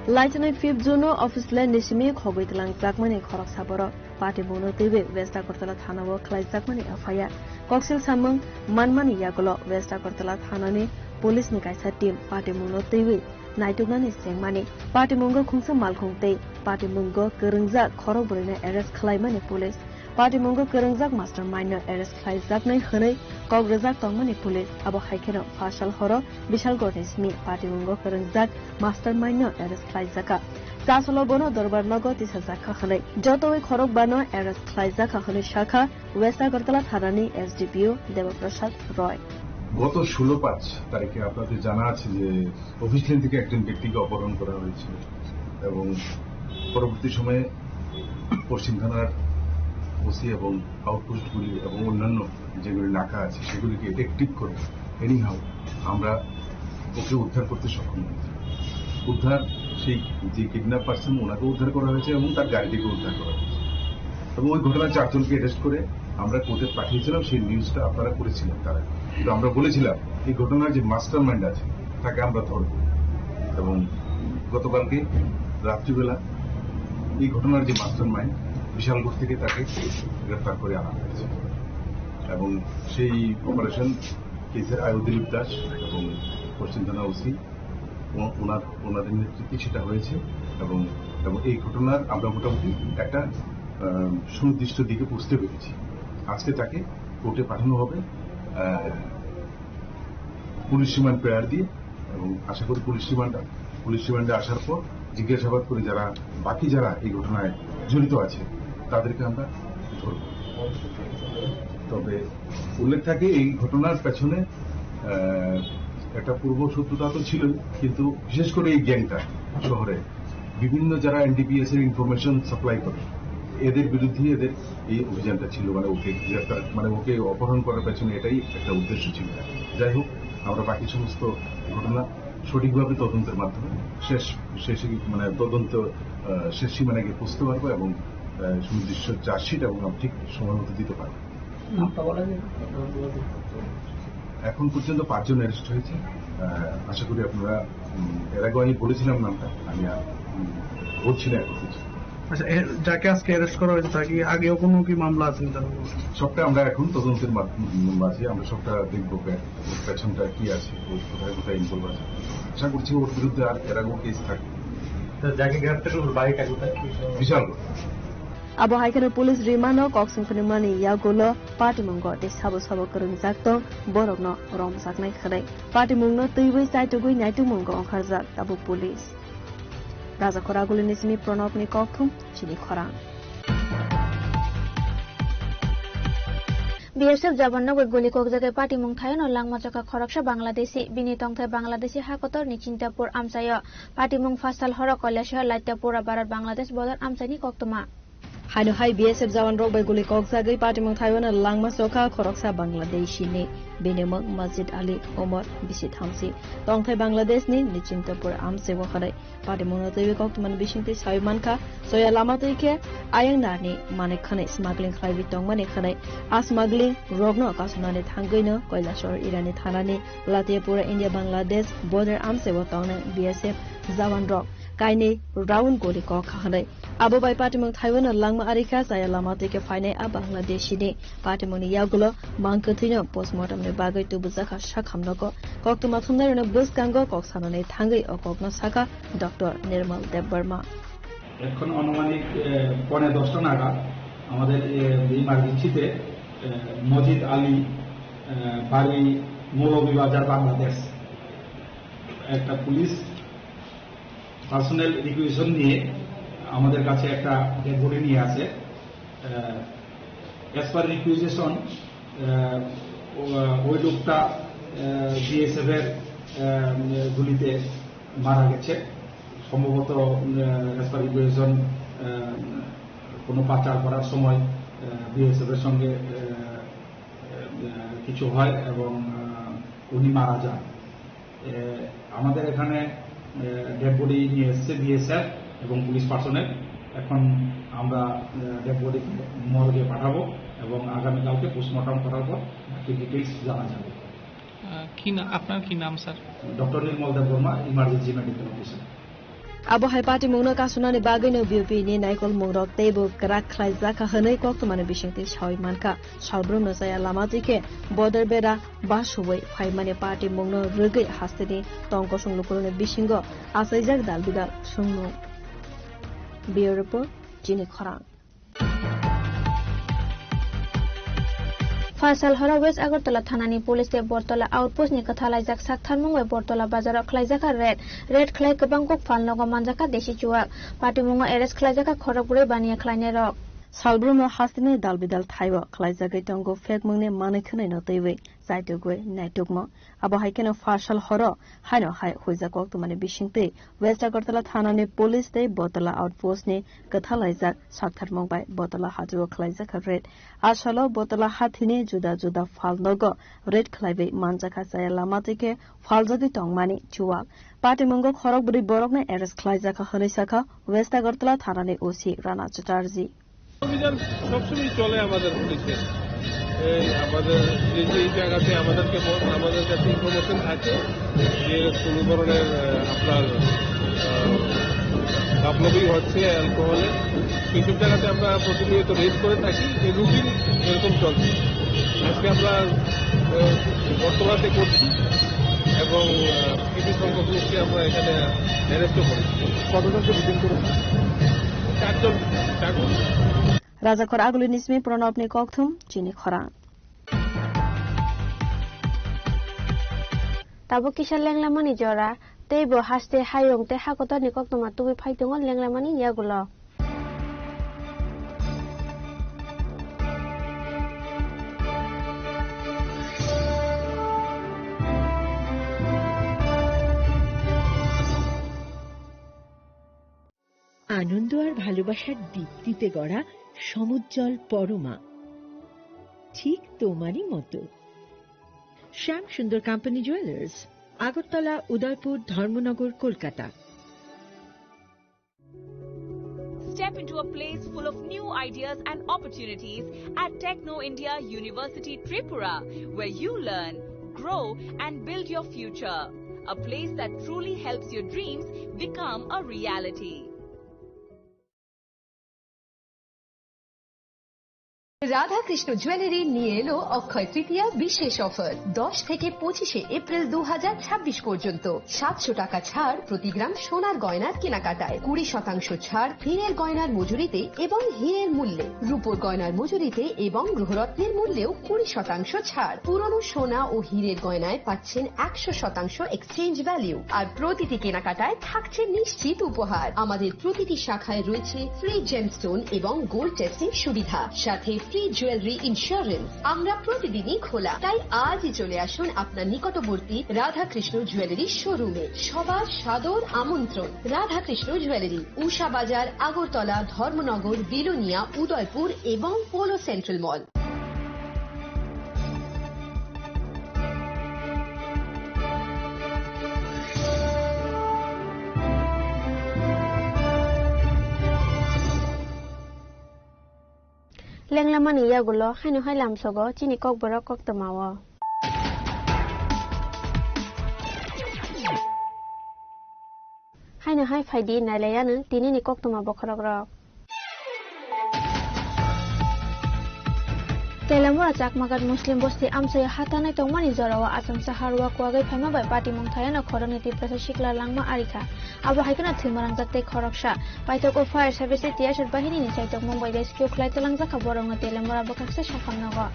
Laichinai fifth June o office line ni simi khogwi twlangjakmani khoroksa borok. Patimungno twiwi West Agartala thana o khlaijakmani F I R. Koksil samung manmani yagulo West Agartala thanani police ni kaisa team patimungno twiwi naituknani chengmani. Patimungo khungsa malkhung tei patimungo kwrwngjak khorok bwrwino arrest khlaimani police. Patimungo kwrwngjak mastermind no arrest khlaijaknai hwnwi kok rwjak tongmani police. Abo hai kheno pha sal horo Bishalgarh ni simi patimungo kwrwngjak mastermind no arrest khlaijakha. Chasalo bono Dorbar nogo tisajakha hwnwi. Jotoi khorokbano arrest khlaijakha hwnwi sakha West Agartala thanani S D P O Deba Prasad Roy. গত ষোলো পাঁচ তারিখে আপনাদের জানা আছে যে office line থেকে একজন ব্যক্তিকে অপহরণ করা হয়েছিল এবং পরবর্তী সময়ে পশ্চিম থানার ওসি এবং আউটপোস্টগুলি এবং অন্যান্য যেগুলি নাকা আছে সেগুলিকে অ্যাক্টিভ করে এনিহাউ আমরা ওকে উদ্ধার করতে সক্ষম হয়েছি। উদ্ধার, সেই যে কিডন্যাপ পার্সন, ওনাকে উদ্ধার করা হয়েছে এবং তার গাড়িটিকে উদ্ধার করা হয়েছে। এবং ওই ঘটনায় চারজনকে অ্যারেস্ট করে আমরা কোর্টে পাঠিয়েছিলাম, সেই নিউজটা আপনারা করেছিলেন তারা। কিন্তু আমরা বলেছিলাম এই ঘটনার যে মাস্টারমাইন্ড আছে তাকে আমরা ধরব। এবং গতকালকে রাত্রিবেলা এই ঘটনার যে মাস্টারমাইন্ড বিশালগড় থেকে তাকে গ্রেপ্তার করে আনা হয়েছে। এবং সেই অপারেশন কেসের আয়ু দিলীপ দাস এবং পশ্চিম থানা ওসি ও-, ওনার, ওনাদের নেতৃত্বে সেটা হয়েছে এবং, এবং এই ঘটনার আমরা মোটামুটি একটা, আহ, সুনির্দিষ্ট দিকে পৌঁছতে পেরেছি। আজকে তাকে কোর্টে পাঠানো হবে, আহ, পুলিশ রিমান্ড প্রেয়ার দিয়ে এবং আশা করি পুলিশ রিমান্ড, পুলিশ রিমান্ডে আসার পর জিজ্ঞাসাবাদ করে যারা, বাকি যারা এই ঘটনায় জড়িত আছে তাদেরকে আমরা ধরব। তবে উল্লেখ থাকে এই ঘটনার পেছনে, আহ, একটা পূর্ব শত্রুতা তো ছিলই, কিন্তু বিশেষ করে এই গ্যাংটা শহরে বিভিন্ন যারা এনডিপিএস এর ইনফরমেশন সাপ্লাই করে এদের বিরুদ্ধেই এদের এই অভিযানটা ছিল, মানে ওকে গ্রেফতার, মানে ওকে অপহরণ করার পেছনে এটাই একটা উদ্দেশ্য ছিল। যাই হোক, আমরা বাকি সমস্ত ঘটনা সঠিকভাবে তদন্তের মাধ্যমে শেষ, শেষে মানে তদন্ত, আহ, শেষ সীমানায় গিয়ে পৌঁছতে পারবো এবং, আহ, সুনির্দিষ্ট চার্জশিট এবং আমরা ঠিক সময় মতো দিতে পারবো। নামটা বলা যাবে? এখন পর্যন্ত পাঁচজন অ্যারেস্ট হয়েছে। আহ, আশা করি আপনারা, উম, এর আগেও আমি বলেছিলাম নামটা, আমি আর, উম, বলছি না এখন কিছু। আচ্ছা, এ, যাকে আজকে অ্যারেস্ট করা হয়েছে, তার কি আগেও কোনো কি মামলা আছে তার উপর? সবটা আমরা এখন তদন্তের মাধ্যমে, মাঝে আমরা সবটা দেখবো, পে-, পেছনটা কি আছে, ও কোথায় কোথায় ইনভলভ আছে। আশা করছি ওর বিরুদ্ধে আর এর আগেও কেস থাকবে। স্যার, যাকে গ্রেপ্তার করলো, বাড়িটা কোথায়? Bishalgarh. Abo hai kheno police rimano kok swng phwnwkmani yagulo patimungo tei sabo sabo kwrwngjak tong borokno romjaknai khwnai. Patimungno twiwi chaitugwi naitukmungo ongkharjak tabuk police. Rajakhor Agulini simi Pranobni kokthum chini khorang. B S F jawan rok bai guli kokjagwi patimung thaio no langma chokha khoroksa Bangladeshi. Bini tongthai Bangladeshi hakotor ni Chintapur amchaio. Patimung phasal horo Kailasahar Laitapura Bharat Bangladesh border amchaini koktwma. Haino hai B S F jawan rok bai guli kokjagwi patimung thaio no langma chokha khoroksa Bangladeshi ni. Bini mung Majid Ali, umor bisi thamsi. Tongthai Bangladesh ni Chintapur amchaio hwnwi. Patimungno twiwi koktwmani bisingtwi sawi mankha, soya lama twi khe ayang narni manwi khwnwi smuggling khlaiwi tongmani khwnwi. A smuggling rokno kasonani thangwino Kailasahar Irani thanani Latiapura India Bangladesh border amchaio tongnai B S F jawan rok kainwi round guli kok kha hwnwi. Abo bai patimung thaio no langma ari kha, chaya lama twi khe phainai a Bangladeshi ni. Patimungni yagulo mang kwthwino postmortem ni bagwi tubujakha sakhamnogo. Koktwma thumnairokni bwskango kok sanani thangwi o kokno sakha Doctor Nirmal Debbarma. এখন আনুমানিক, এ, পৌনে দশটা নাগাদ আমাদের, এ, ইমার্জেন্সিতে, এ, মজিদ আলী, এ, বাড়ি মৌলভীবাজার, বাংলাদেশ, একটা police personnel requisition নিয়ে আমাদের কাছে একটা ডেড বডি নিয়ে আসে। অ্যাজ পার রিকুইজিশন, ওই লোকটা বিএসএফ এর, আহ, গুলিতে মারা গেছে। সম্ভবত, অ্যাজ পার রিকুইজিশন, কোনো পাচার করার সময় বিএসএফ এর সঙ্গে, আহ, আহ, কিছু হয় এবং, আহ, উনি মারা যান। এ, আমাদের এখানে, এ, ডেড বডি নিয়ে এসছে বিএসএফ এবং পুলিশ পার্সোনেল। এখন আমরা, এ, ডেড বডিকে মর্গে পাঠাবো এবং আগামীকালকে পোস্টমর্টম করার পর বাকি ডিটেইলস জানা যাবে। আহ, কি না-, আপনার কি নাম, sir? Doctor Nirmal Debbarma, emergency medical officer. Abo hai patimungno kasunani bagwino B O P ni naikolmungrok teibo kwrak khlaijakha hwnwi koktwmani bisingtwi sawi mankha. Salbrumno chaya lama twi khe border bera basuwi phaimani patimungno rwgwi hasteni tong kosong lukurokni bisingo achaijak dal bidal swngnung. Bureau Report, Chini Khorang. Phasal horo West Agartala thanani police tei Bortola outpost ni kwthalaijak saktharmung bai Bortola bazaro khlaijakha raid. Raid khlai kwbang kok phalnogo manjakha desi chuwak. Patimungo arrest khlaijakha khorok bwrwi baniya khlainairok. Salbrumno hasteni dal bidal thaio khlaijagwi tongo phekmungni manwi khwnaino twiwi chaitugwi naitukmung. Abo hai kheno phasal horo haino hai huijak koktwmani bisingtwi West Agartala thanani police tei Bortola outpost ni kwthalaijak saktharmung bai Bortola hatio khlaijakha raid. A salo Bortola hathini juda juda phalnogo raid khlaiwi manjakha chaya lama twi khe phaljagwi tongmani chuwak. Patimungo khorok bwrwi borokno arrest khlaijakha hwnwi sakha West Agartala thanani O C Rana Chatterjee. অভিযান সবসময় চলে আমাদের পুলিশের। এই আমাদের যে যে জায়গাতে আমাদেরকে বল-, আমাদের কাছে ইনফরমেশন থাকে যে কোনো ধরনের, আহ, আপনার, আহ, কাপলবিং হচ্ছে অ্যালকোহলে, সেইসব জায়গাতে আমরা প্রতিনিয়ত রেড করে থাকি। এই রুটিন এরকম চলছে। আজকে আমরা, আহ, বর্তমানে করছি এবং, আহ, কিছু সংখ্যক লোককে আমরা এখানে অ্যারেস্টও করেছি। কতজনকে ডিটেইন করেছেন? চারজন, চারজন। Rajakhor Agulini simi Pranobni kokthum chini khorang. Tabuk kisa lenglamani jora, teibo haste hayung tei hakotorni koktwma tubui phai tongo lenglamani yagulo. আনন্দ আর ভালোবাসার দীপ্তিতে গড়া সমুজ্জ্বল পরমা, ঠিক তোমারই মতো। শ্যাম সুন্দর কোম্পানি জুয়েলার্স, আগরতলা, উদয়পুর, ধর্মনগর, Kolkata. Step into a place full of new ideas and opportunities at Techno India University Tripura, where you learn, grow, and build your future. A place that truly helps your dreams become a reality. Radhakrishna jewellery নিয়ে এলো অক্ষয় তৃতীয়া বিশেষ অফার। দশ থেকে পঁচিশে এপ্রিল দু হাজার ছাব্বিশ পর্যন্ত সাতশো টাকা ছাড় প্রতি গ্রাম সোনার গয়নার কেনাকাটায়, কুড়ি শতাংশ ছাড় হীরের গয়নার মজুরিতে এবং হীরের মূল্যে, রূপোর গয়নার মজুরিতে এবং গ্রহরত্নের মূল্যেও কুড়ি শতাংশ ছাড়। পুরনো সোনা ও হীরের গয়নায় পাচ্ছেন একশো শতাংশ এক্সচেঞ্জ ভ্যালু, আর প্রতিটি কেনাকাটায় থাকছে নিশ্চিত উপহার। আমাদের প্রতিটি শাখায় রয়েছে ফ্রি জেমস্টোন এবং গোল্ড টেস্টিং সুবিধা, সাথে ফ্রি জুয়েলারি ইন্স্যুরেন্স। আমরা প্রতিদিনই খোলা, তাই আজই চলে আসুন আপনার নিকটবর্তী রাধাকৃষ্ণ জুয়েলারি শোরুমে। সবার সাদর আমন্ত্রণ। রাধাকৃষ্ণ জুয়েলারি, উষা বাজার, আগরতলা, ধর্মনগর, বিলোনিয়া, উদয়পুর এবং polo central mall. Lenglamani yagulo haino hai lamsogo chini kokborok koktwmao. Haino hai phaidi nailaianw tinini koktwma bokhorokrok. Telamura Chakmagat Muslim bosti amchaio hatanai tongmani jorao Achomsa harua kuagwi phaima bai patimung thaiano khoroknwi Tiprasa sikla langma arikha. Abo hai kheno thwima rangjak tei khoroksa. Paithak o fire service tei tiyasar bahinini chaitokmung bai rescue khlai twlangjakha borokno Telamura bwkhaksa saphang nogo.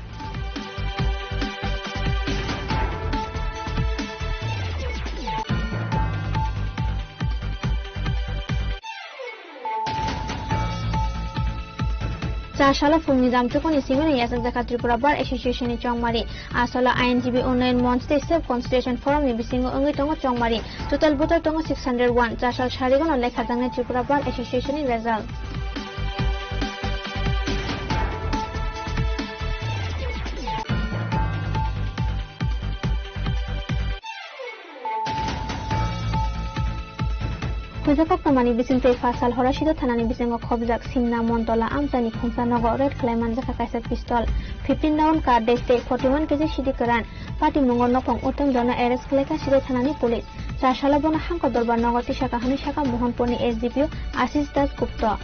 Char salo phungni jamchukuni simi no yachakjakha Tripura Bar Association ni chongmari. A salo I N G B Unnayan Monch tei Self Consultation Forum ni bisingo wngwi tongo chongmari. Total voter tongo six hundred one. Char sal sarigono lekha jangnai Tripura Bar Association ni result. Puja koktwmani bisingtwi pha sal horo Sido thanani bisingo khobjak Simna Montola amchaini khungsa nogo raid khlai manjakha kaisa pistol, fifteen round cartridge tei forty one K G sidi kwran. Patimungo nokhong Uttam Jona arrest khlaikha Sido thanani police. Char salo bono Hangko Dorbar nogo tisakha hwnwi sakha Mohanpurni S D P O Ashish Das Gupta.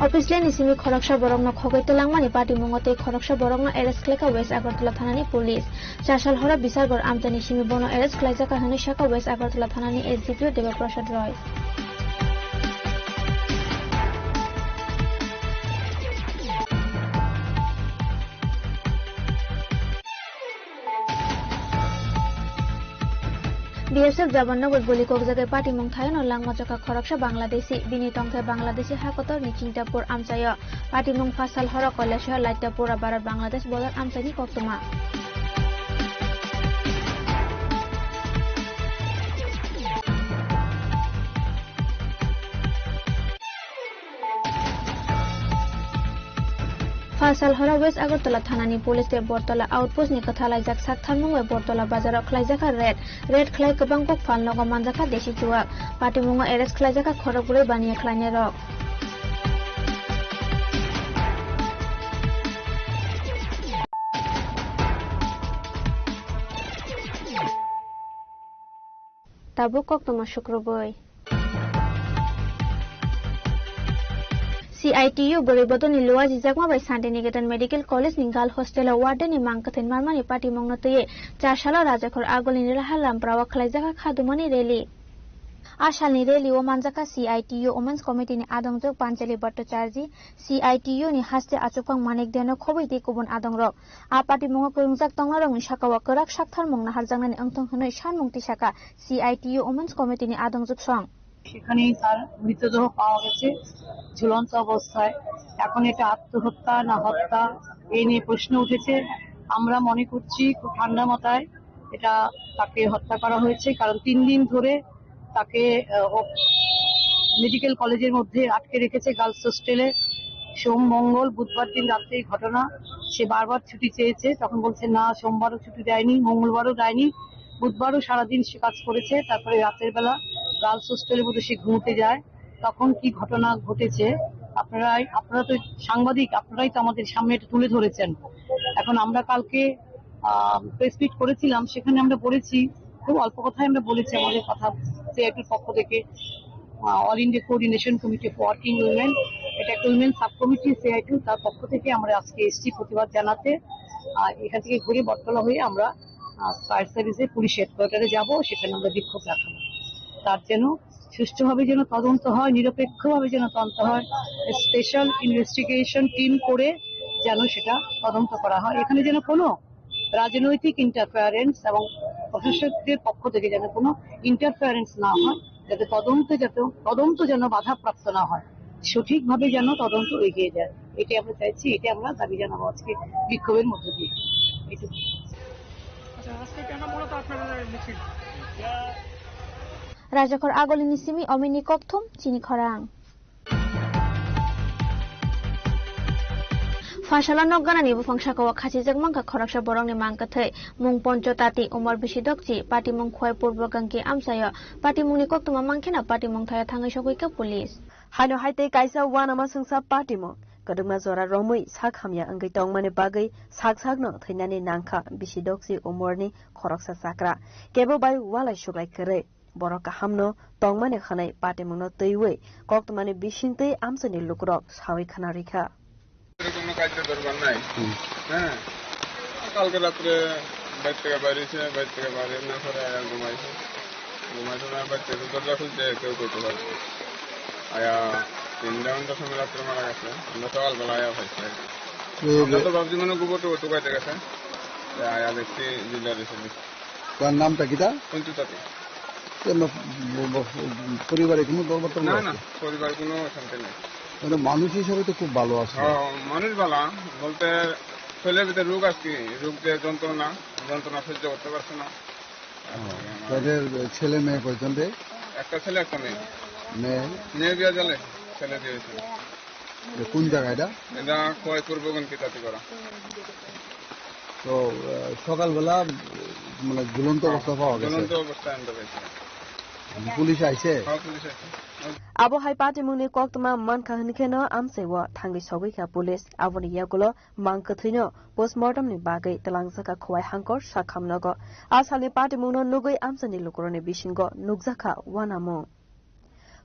Office ni simi khoroksa borokno khogwi twlangmani patimungo tei khoroksa borokno arrest khlaikha West Agartala thanani police. Char sal horo Bisargor amchaini simi bono arrest khlaijakha hwnwi sakha West Agartala thanani S D P O Deba Prasad Roy. B S F jawan no guli kokjagwi patimung thaino langma chokha khoroksa Bangladeshi. Bini tongthai Bangladeshi hakotor ni Chintapur amchaio. Patimung pha sal horo Kailashahar Laitapura Bharat Bangladesh border amchaini koktwma. Pha sal horo West Agartala thanani police tei Bortola outpost ni kwtha laijak sak tharmung bai Bortola bazaro khlaijakha raid. Raid khlai kwbang kok phalnogo manjakha desi chuwak. Patimungo arrest khlaijakha khorok bwrwi baniya khlainairok. Tabuk koktwma sukrubwi. C I T U bwrwi bodolni luajijakma bai Santinigetan Medical College ni Girl Hostel o warden ni mang kwthwi narmani patimungno twiwi char salo Rajakhor Agulini Lahar Lamprao khwlaijakha khadumani rally. A salni rally o manjakha C I T U Women's Committee ni adongjwk Panchali Bhattacharjee, C I T U ni haste achukphang Manik Deno khobwi tei kubun adongrok. A patimungo kwrwngjak tongnairokni sakao kwrak saktharmung naharjaknani wngthong hwnwi sanmung tisakha C I T U Women's Committee ni adongjwk song. সেখানেই তার মৃতদেহ পাওয়া গেছে ঝুলন্ত অবস্থায়। এখন এটা আত্মহত্যা না হত্যা, এই নিয়ে প্রশ্ন উঠেছে। আমরা মনে করছি খুব ঠান্ডা মাথায় এটা, তাকে হত্যা করা হয়েছে, কারণ তিন দিন ধরে তাকে, আহ, ও-, মেডিকেল কলেজের মধ্যে আটকে রেখেছে গার্লস হোস্টেলে। সোম, মঙ্গল, বুধবার দিন রাত্রে এই ঘটনা। সে বারবার ছুটি চেয়েছে, তখন বলছে, "না, সোমবারও ছুটি দেয়নি, মঙ্গলবারও দেয়নি।" বুধবারও সারাদিন সে কাজ করেছে, তারপরে রাতের বেলা গার্লস হোস্টেলের মধ্যে সে ঘুমোতে যায়। তখন কি ঘটনা ঘটেছে, আপনারাই, আপনারা তো সাংবাদিক, আপনারাই তো আমাদের সামনে এটা তুলে ধরেছেন। এখন আমরা কালকে প্রেস মিট করেছিলাম, সেখানে আমরা বলেছি, খুব অল্প কথায় আমরা বলেছি আমাদের কথা সিআইটির পক্ষ থেকে, all India coordination committee for working women, এটা একটা উইমেন সাব কমিটি সিআইটি, তার পক্ষ থেকে আমরা আজকে এসছি প্রতিবাদ জানাতে। আর এখান থেকে ঘুরে বটতলা হয়ে আমরা ফায়ার সার্ভিসে পুলিশ হেডকোয়ার্টারে যাব, সেখানে আমরা বিক্ষোভ রাখবো। তার যেন সুষ্ঠুভাবে যেন তদন্ত হয়, নিরপেক্ষভাবে যেন তদন্ত হয়, স্পেশাল ইনভেস্টিগেশন টিম করে যেন সেটা তদন্ত করা হয়। এখানে যেন কোনো রাজনৈতিক ইন্টারফারেন্স এবং প্রশাসকদের পক্ষ থেকে যেন কোনো ইন্টারফারেন্স না হয়, যাতে তদন্তে, যাতে তদন্ত যেন বাধাপ্রাপ্ত না হয়, সঠিকভাবে যেন তদন্ত এগিয়ে যায়। এটি আমরা চাইছি, এটি আমরা দাবি জানাবো আজকে বিক্ষোভের মধ্য দিয়ে। এটুকু। আচ্ছা, আজকে কেন মূলত আপনারা মিছিল? Rajakhor agolini simi omini kokthum chini khorang. Phaisalo nok ganani buphang sakao khachijak mankha khoroksa borokni mang kwthwi. Mung Poncho Tati, umor bisi dokchi, patimung Khwai Purbo Gangki amchaio. Patimungni koktwma mankhe no patimung thaio thangwi sogwikha police. Haino hai tei kaisa uanama swngsa patimung kwdwkma jora romwi sak hamya wngwi tongmani bagwi sak sakno thwinani nangkha bisi dokchi umorni khoroksa chakra. Kebo bai walai suglai kwrwi. Borok kahamno tongmani hwnwi patimungno twiwi koktwmani bisingtwi amchaini lukurok sawi khna rikha. কোনো কার্য দরকার নাই। হুম। হ্যাঁ, কালকে রাত্রে বাইর থেকে বাইরেছে, বাইর থেকে বাইরে না করে আয়া ঘুমাইছে। ঘুমাইছে না, বাইর থেকে দরজা খুলছে, কেউ করতে পারছে। আয়া তিনটা ঘন্টা সময় রাত্রে মারা গেছে। আমরা সকালবেলা আয়া পাইছি আর কি। তো আমরা তো ভাবছি মানে গোবর টোবর টুকাইতে গেছে। আয়া দেখছি জিন্দা রয়েছে। তার নামটা কিতা? পঞ্চু তাঁতি। এমনি ব-, ব-, পরিবারে কোনো গড়বড় টড়বড় না, না, আছে? পরিবার কোনো অশান্তি নেই। মানে মানুষ হিসাবে তো খুব ভালো আছে। হ্যাঁ, মানুষ ভালা বলতে শরীরের ভিতরে রোগ আছে কি? রোগ যে যন্ত্রণা, যন্ত্রণা সহ্য করতে পারছে না। হ্যাঁ, তাদের ছেলে মেয়ে কয়জন রে? একটা ছেলে, একটা মেয়ে। মেয়ে? মেয়ে বিয়ে জালে, ছেলে বিয়ে হয়েছে। এ কোন জায়গা এটা? এটা খোয়াই পূর্ব গণকি তাঁতিপাড়া। তো, আহ, সকালবেলা, আহ, মানে ঝুলন্ত হ্যাঁ, অবস্থা পাওয়া গেছে? ঝুলন্ত অবস্থায় আনতে পেরেছি। পুলিশ আইছে? হ্যাঁ, পুলিশ আইছে। Abo hai patimungni koktwma mankha hwnkheno amchaio thangwi sogwikha police. Aboni yagulo mang kwthwino postmortemni bagwi twlangjakha Khowai Hangkor Sakhamnogo. A salni patimungno nugwi amchaini lukurokni bisingo nukjakha uanamung.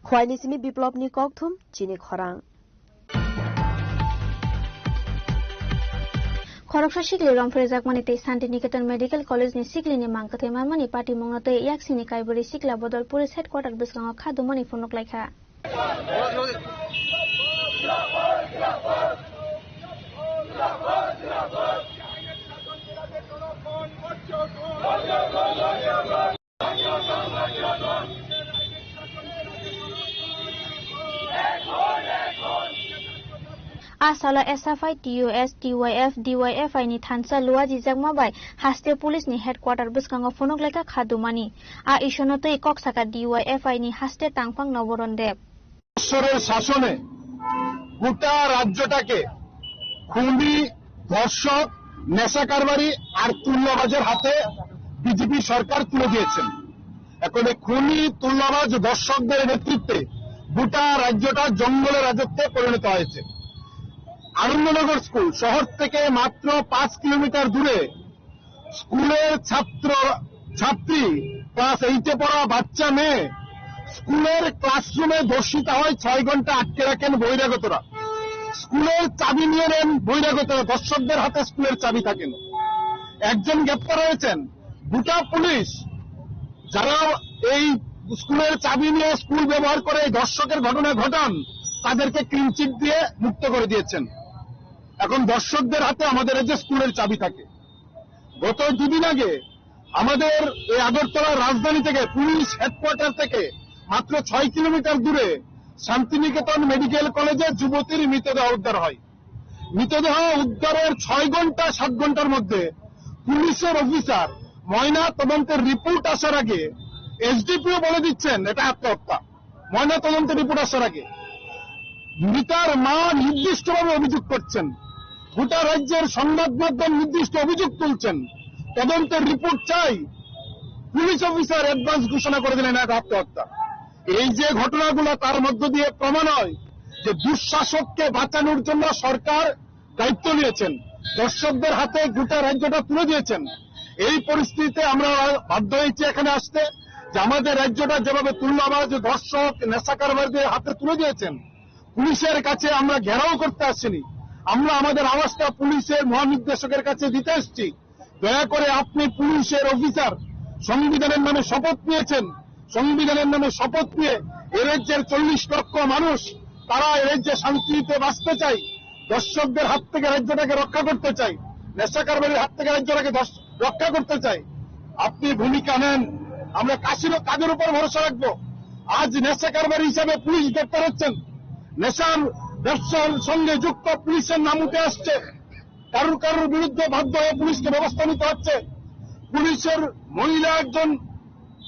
Khwaini simi Biplopni kokthum chini khorang. Khoroksa sikli romphrejakmani tei Santiniketan Medical College ni siklini mang kwthwi manmani patimungno tei yaksini kaibwrwi sikla bodol police headquarter bwskango kha dumani phunuk laikha. A salo S F I, T U S, T Y F, D Y F I ni thansa luajijakma bai haste police ni headquarter bwskango phunuk laikha kha dumani. A isono twi kok saka D Y F I ni haste tangphang Noboron Deb. বছরের শাসনে গোটা রাজ্যটাকে খুনি, ধর্ষক, নেশা কারবারি আর তুল্লাবাজের হাতে বিজেপি সরকার তুলে দিয়েছেন। এখন এই খুনি, তুল্লাবাজ, ধর্ষকদের নেতৃত্বে গোটা রাজ্যটা জঙ্গলের রাজত্বে পরিণত হয়েছে। আনন্দনগর স্কুল শহর থেকে মাত্র পাঁচ কিলোমিটার দূরে স্কুলের ছাত্র ছাত্রী, ক্লাস এইটে পড়া বাচ্চা মেয়ে স্কুলের ক্লাসরুমে ধর্ষিতা হয়, ছয় ঘন্টা আটকে রাখেন বহিরাগতরা। স্কুলের চাবি নিয়ে নেন বহিরাগতরা, ধর্ষকদের হাতে স্কুলের চাবি থাকেন। একজন গ্রেপ্তার হয়েছেন। গোটা পুলিশ যারা এই স্কুলের চাবি নিয়ে স্কুল ব্যবহার করে এই ধর্ষকের ঘটনা ঘটান, তাদেরকে ক্লিন চিট দিয়ে মুক্ত করে দিয়েছেন। এখন ধর্ষকদের হাতে আমাদের এই যে স্কুলের চাবি থাকে। গত দুদিন আগে আমাদের এই আগরতলা রাজধানী থেকে, পুলিশ হেডকোয়ার্টার থেকে মাত্র ছয় কিলোমিটার দূরে শান্তিনিকেতন মেডিকেল কলেজে যুবতীর মৃতদেহ উদ্ধার হয়। মৃতদেহ উদ্ধারের ছয় ঘন্টা, সাত ঘন্টার মধ্যে পুলিশের অফিসার ময়না তদন্তের রিপোর্ট আসার আগে এসডিপিও বলে দিচ্ছেন এটা আত্মহত্যা। ময়না তদন্তের রিপোর্ট আসার আগে মৃতার মা নির্দিষ্টভাবে অভিযোগ করছেন, গোটা রাজ্যের সংবাদ মাধ্যম নির্দিষ্ট অভিযোগ তুলছেন, তদন্তের রিপোর্ট চাই। পুলিশ অফিসার অ্যাডভান্স ঘোষণা করে দিলেন এটা আত্মহত্যা। এই যে ঘটনাগুলো, তার মধ্য দিয়ে প্রমাণ হয় যে দুঃশাসককে বাঁচানোর জন্য সরকার দায়িত্ব নিয়েছেন। দর্শকদের হাতে গোটা রাজ্যটা তুলে দিয়েছেন। এই পরিস্থিতিতে আমরা বাধ্য হয়েছি এখানে আসতে, যে আমাদের রাজ্যটা যেভাবে তুললো, আবার যে দর্শক নেশা কারবারিদের হাতে তুলে দিয়েছেন। পুলিশের কাছে আমরা ঘেরাও করতে আসিনি, আমরা আমাদের আওয়াজটা পুলিশের মহানির্দেশকের কাছে দিতে এসেছি। দয়া করে আপনি পুলিশের অফিসার, সংবিধানের নামে শপথ নিয়েছেন, সংবিধানের নামে শপথ নিয়ে এ রাজ্যের চল্লিশ লক্ষ মানুষ, তারা এ রাজ্যে শান্তিতে বাঁচতে চায়, দর্শকদের হাত থেকে রাজ্যটাকে রক্ষা করতে চায়, নেশা কারবারির হাত থেকে রাজ্যটাকে ধস-, রক্ষা করতে চায়। আপনি ভূমিকা নেন, আমরা কাশিরও কাদের উপর ভরসা রাখবো? আজ নেশা কারবারি হিসাবে পুলিশ গ্রেপ্তার হচ্ছেন, নেশার ব্যবসার সঙ্গে যুক্ত পুলিশের নাম উঠে আসছে। কারুর কারুর বিরুদ্ধে বাধ্য হয়ে পুলিশকে ব্যবস্থা নিতে হচ্ছে। পুলিশের মহিলা একজন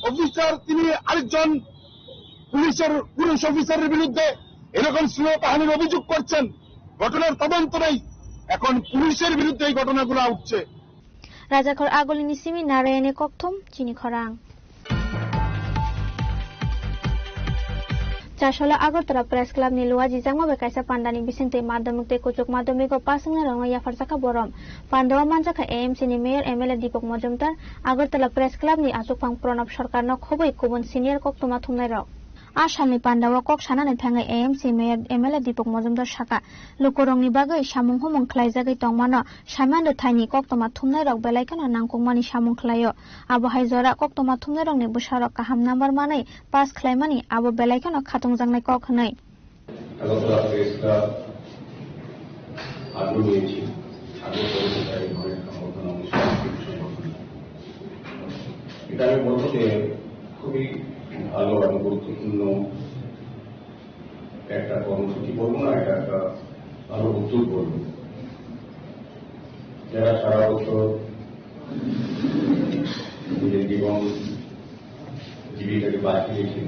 অফিসার, তিনি আরেকজন পুলিশের পুরুষ অফিসারের বিরুদ্ধে এরকম শ্লীলতাহানির অভিযোগ করছেন। ঘটনার তদন্ত নেই, এখন পুলিশের বিরুদ্ধে এই ঘটনাগুলো উঠছে। Rajakhor Agulini simi Narayani kokthum chini khorang. Chasolo Agartala Press Club ni luwa jijakma bai kaisa pandani bisingtwi madhyamik tei kuchuk madhyamik o pass wngnai rokno yapharjakha borom. Pandao manjakha A M C ni Mayor M L A Deepak Majumdar, Agartala Press Club ni achukphang Pranab Sarkar no khobwi kubun senior koktwma thumnai rok. A salni pandao kok sanani thangwi A M C Mayor M L A Deepak Majumdar saka, lukurokni bagwi samung humung khlaijagwi tongmano Saiman rwthaini koktwma thumnairok belai kheno nangkukmani samung khlaio. Abo hai jora koktwma thumnairokni bwsarok kaham number manwi pass khlaimani abo belai kheno khatungjaknai kok hwnwi. Agartala press club আগ্রহ নিয়েছি, আগ্রহ করেছে তাই ধরনের সংগঠন, অনুষ্ঠান, সংগঠন। এটা আমি বলবো যে খুবই ভালো এবং গুরুত্বপূর্ণ একটা কর্মসূচি বলবো না, এটা একটা ভালো উদ্যোগ বলবো। যারা সারা বছর নিজের জীবন জীবিকাকে বাঁচিয়ে রেখে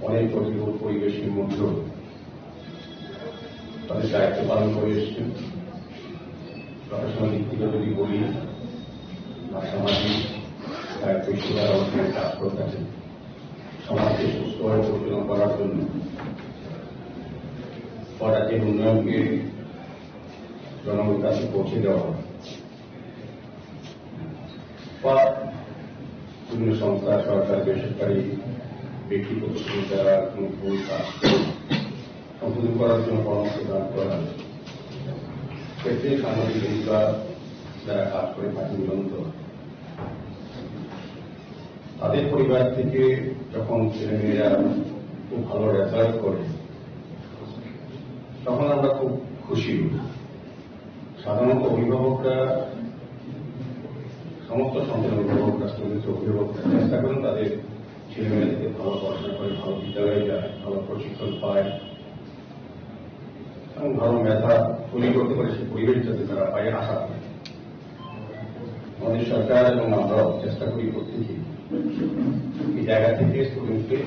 অনেক কঠিন পরিবেশের মধ্যেও তাদের দায়িত্ব পালন করে এসেছেন। প্রফেশনাল দিক থেকে যদি বলি বা সামাজিক দায়িত্ব হিসেবে তারা অনেক কাজ করে থাকেন। সমাজকে সুস্থভাবে পরিচালনা করার জন্য বা রাজ্যের উন্নয়নকে জনগণের কাছে পৌঁছে দেওয়া বা বিভিন্ন সংস্থা, সরকারি, বেসরকারি, ব্যক্তি প্রতিষ্ঠান যারা কোনো ভুল কাজ করে সংশোধন করার জন্য পরামর্শ দান করা, ক্ষেত্রে সামাজিক অধিকার যারা কাজ করে থাকে নিরন্তর, তাদের পরিবার থেকে যখন ছেলেমেয়েরা খুব ভালো রেজাল্ট করে, তখন আমরা খুব খুশি হই। সাধারণত অভিভাবকরা, সমস্ত সন্তানের অভিভাবকরা, স্টুডেন্টস অভিভাবকরা চেষ্টা করেন তাদের ছেলেমেয়েদেরকে ভালো পড়াশোনা করে, ভালো বিদ্যালয়ে যায়, ভালো প্রশিক্ষণ পায় এবং ভালো মেধা তৈরি করতে পারে, সেই পরিবেশ যাতে তারা পায়, আশা করে। আমাদের সরকার এবং আমরাও চেষ্টা করি প্রত্যেকে এই জায়গা থেকে স্টুডেন্টকে,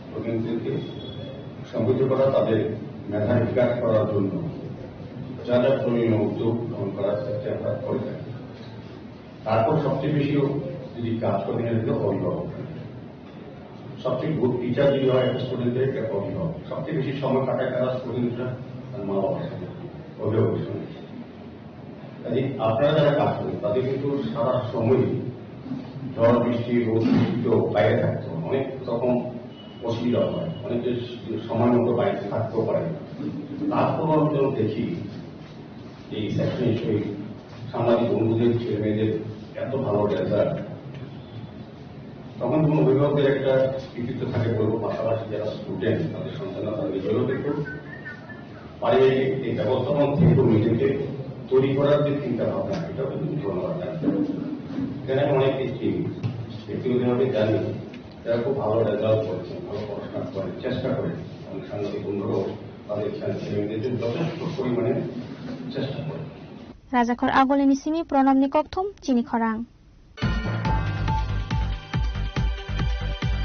স্টুডেন্টদেরকে সমৃদ্ধ করা, তাদের মেধার বিকাশ করার জন্য যা যা প্রয়োজনীয় উদ্যোগ গ্রহণ করার চেষ্টা আমরা করে থাকি। তারপর সবচেয়ে বেশি যদি কাজ করে, এটা হলো অভিভাবক। সবচেয়ে গুড টিচার যদি হয় একটা স্টুডেন্টের, একটা অভিভাবক। সবচেয়ে বেশি সময় কাটায় তারা স্টুডেন্টরা তার মা বাবার সাথে, অভিভাবকের সঙ্গে। কাজেই আপনারা যারা কাজ করেন, তাদের কিন্তু সারা সময়ই ঝড়, বৃষ্টি, রোদ, বৃষ্টিতেও বাইরে থাকতে হয়। অনেক রকম অসুবিধা হয়, অনেকে সময় মতো বাড়িতে থাকতেও পারে না। তারপরও আমি যখন দেখি এই সেকশন হিসেবে সাংবাদিক বন্ধুদের ছেলে মেয়েদের এত ভালো রেজাল্ট, তখন কোনো অভিভাবকের একটা কৃতিত্ব থাকে বলবো, পাশাপাশি যারা স্টুডেন্ট তাদের সন্তানরা তাদের নিজেরও একটু পারিবারিক এই ব্যবস্থাপনা থেকে নিজেকে তৈরি করার যে চিন্তা ভাবনা, এটাও কিন্তু ধন্যবাদ জানাই। এখানে আমি অনেক কিছু ব্যক্তিগতভাবে জানি, যারা খুব ভালো রেজাল্ট করছেন, ভালো পড়াশোনা করেন, চেষ্টা করেন, এবং সাংবাদিক বন্ধুরাও তাদের ছেলে মেয়েদের জন্য যথেষ্ট পরিমাণে চেষ্টা করেন। Rajakhor Agulini simi Pranabni kokthum chini khorang.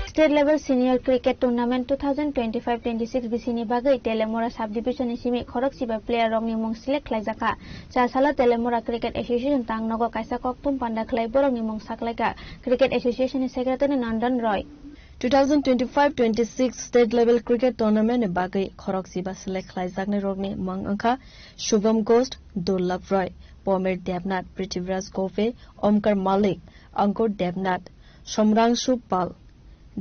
State Level Senior Cricket Tournament two thousand twenty-five twenty-six bisini bagwi Telemora Subdivision ni simi khorokchiba player rokni mung select khlaijakha. Chasala Telemora Cricket Association tangnogo kaisa kokthum panda khlai borokni mung saklaikha Cricket Association ni Secretary Nandan Roy. Two thousand twenty-five twenty-six state level cricket tournament ni bagwi khorok chiba select khlaijaknai rokni mung wngkha Shubham Ghosh, Durlabh Roy, Pomir Debnath, Prithviraj Gope, Omkar Malik, Ankur Debnath, Somrangshu Pal,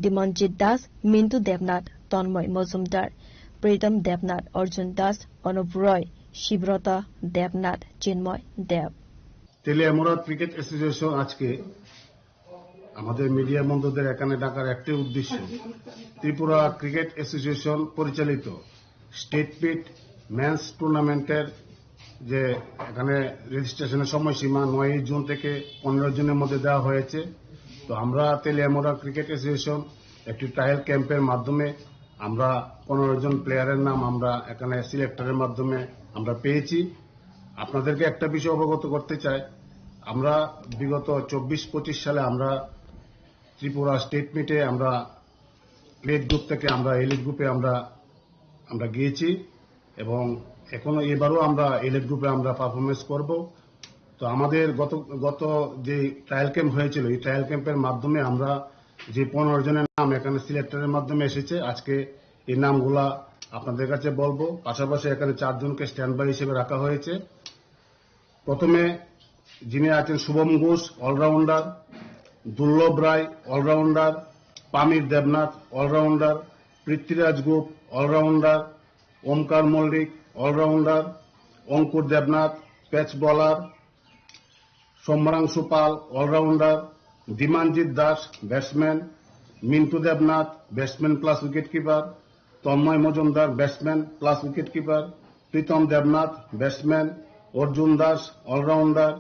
Dimanjit Das, Mintu Debnath, Tanmoy Mojumdar, Pritam Debnath, Arjun Das, Anup Roy, Shibrata Debnath, Chinmoy Deb. Teliamura cricket association আজকে আমাদের মিডিয়া বন্ধুদের এখানে ডাকার একটি উদ্দেশ্য, Tripura cricket association পরিচালিত state meet men's টুর্নামেন্টের যে এখানে রেজিস্ট্রেশনের সময়সীমা নয়ই জুন থেকে পনেরো জুনের মধ্যে দেওয়া হয়েছে। তো আমরা তেলিয়ামুড়া ক্রিকেট অ্যাসোসিয়েশন একটি ট্রায়াল ক্যাম্পের মাধ্যমে আমরা পনেরো জন প্লেয়ারের নাম আমরা এখানে সিলেক্টরের মাধ্যমে আমরা পেয়েছি। আপনাদেরকে একটা বিষয় অবগত করতে চাই, আমরা বিগত চব্বিশ পঁচিশ সালে আমরা ত্রিপুরা স্টেট মিটে আমরা প্লেট গ্রুপ থেকে আমরা এলিট গ্রুপে আমরা আমরা গিয়েছি এবং এখনো এবারও আমরা এলিট গ্রুপে আমরা পারফরমেন্স করব। তো আমাদের গত গত যে ট্রায়াল ক্যাম্প হয়েছিল, এই ট্রায়াল ক্যাম্পের মাধ্যমে আমরা যে পনেরো জনের নাম এখানে সিলেক্টরের মাধ্যমে এসেছে, আজকে এই নামগুলা আপনাদের কাছে বলবো। পাশাপাশি এখানে চারজনকে স্ট্যান্ড বাই হিসেবে রাখা হয়েছে। প্রথমে যিনি আছেন শুভম Ghosh, allrounder, Durlav Roy, allrounder, Pamir Debnath, allrounder, Prithviraj Gope, allrounder, Omkar Mallick, allrounder, Ankur Debnath, pace bowler, Samranshu Paul, allrounder, Dimanjit Das, batsman, Mintu Debnath, batsman plus wicket keeper, Tanmoy Majumder, batsman plus wicket keeper, Pritam Debnath, batsman, Arjun Das, allrounder,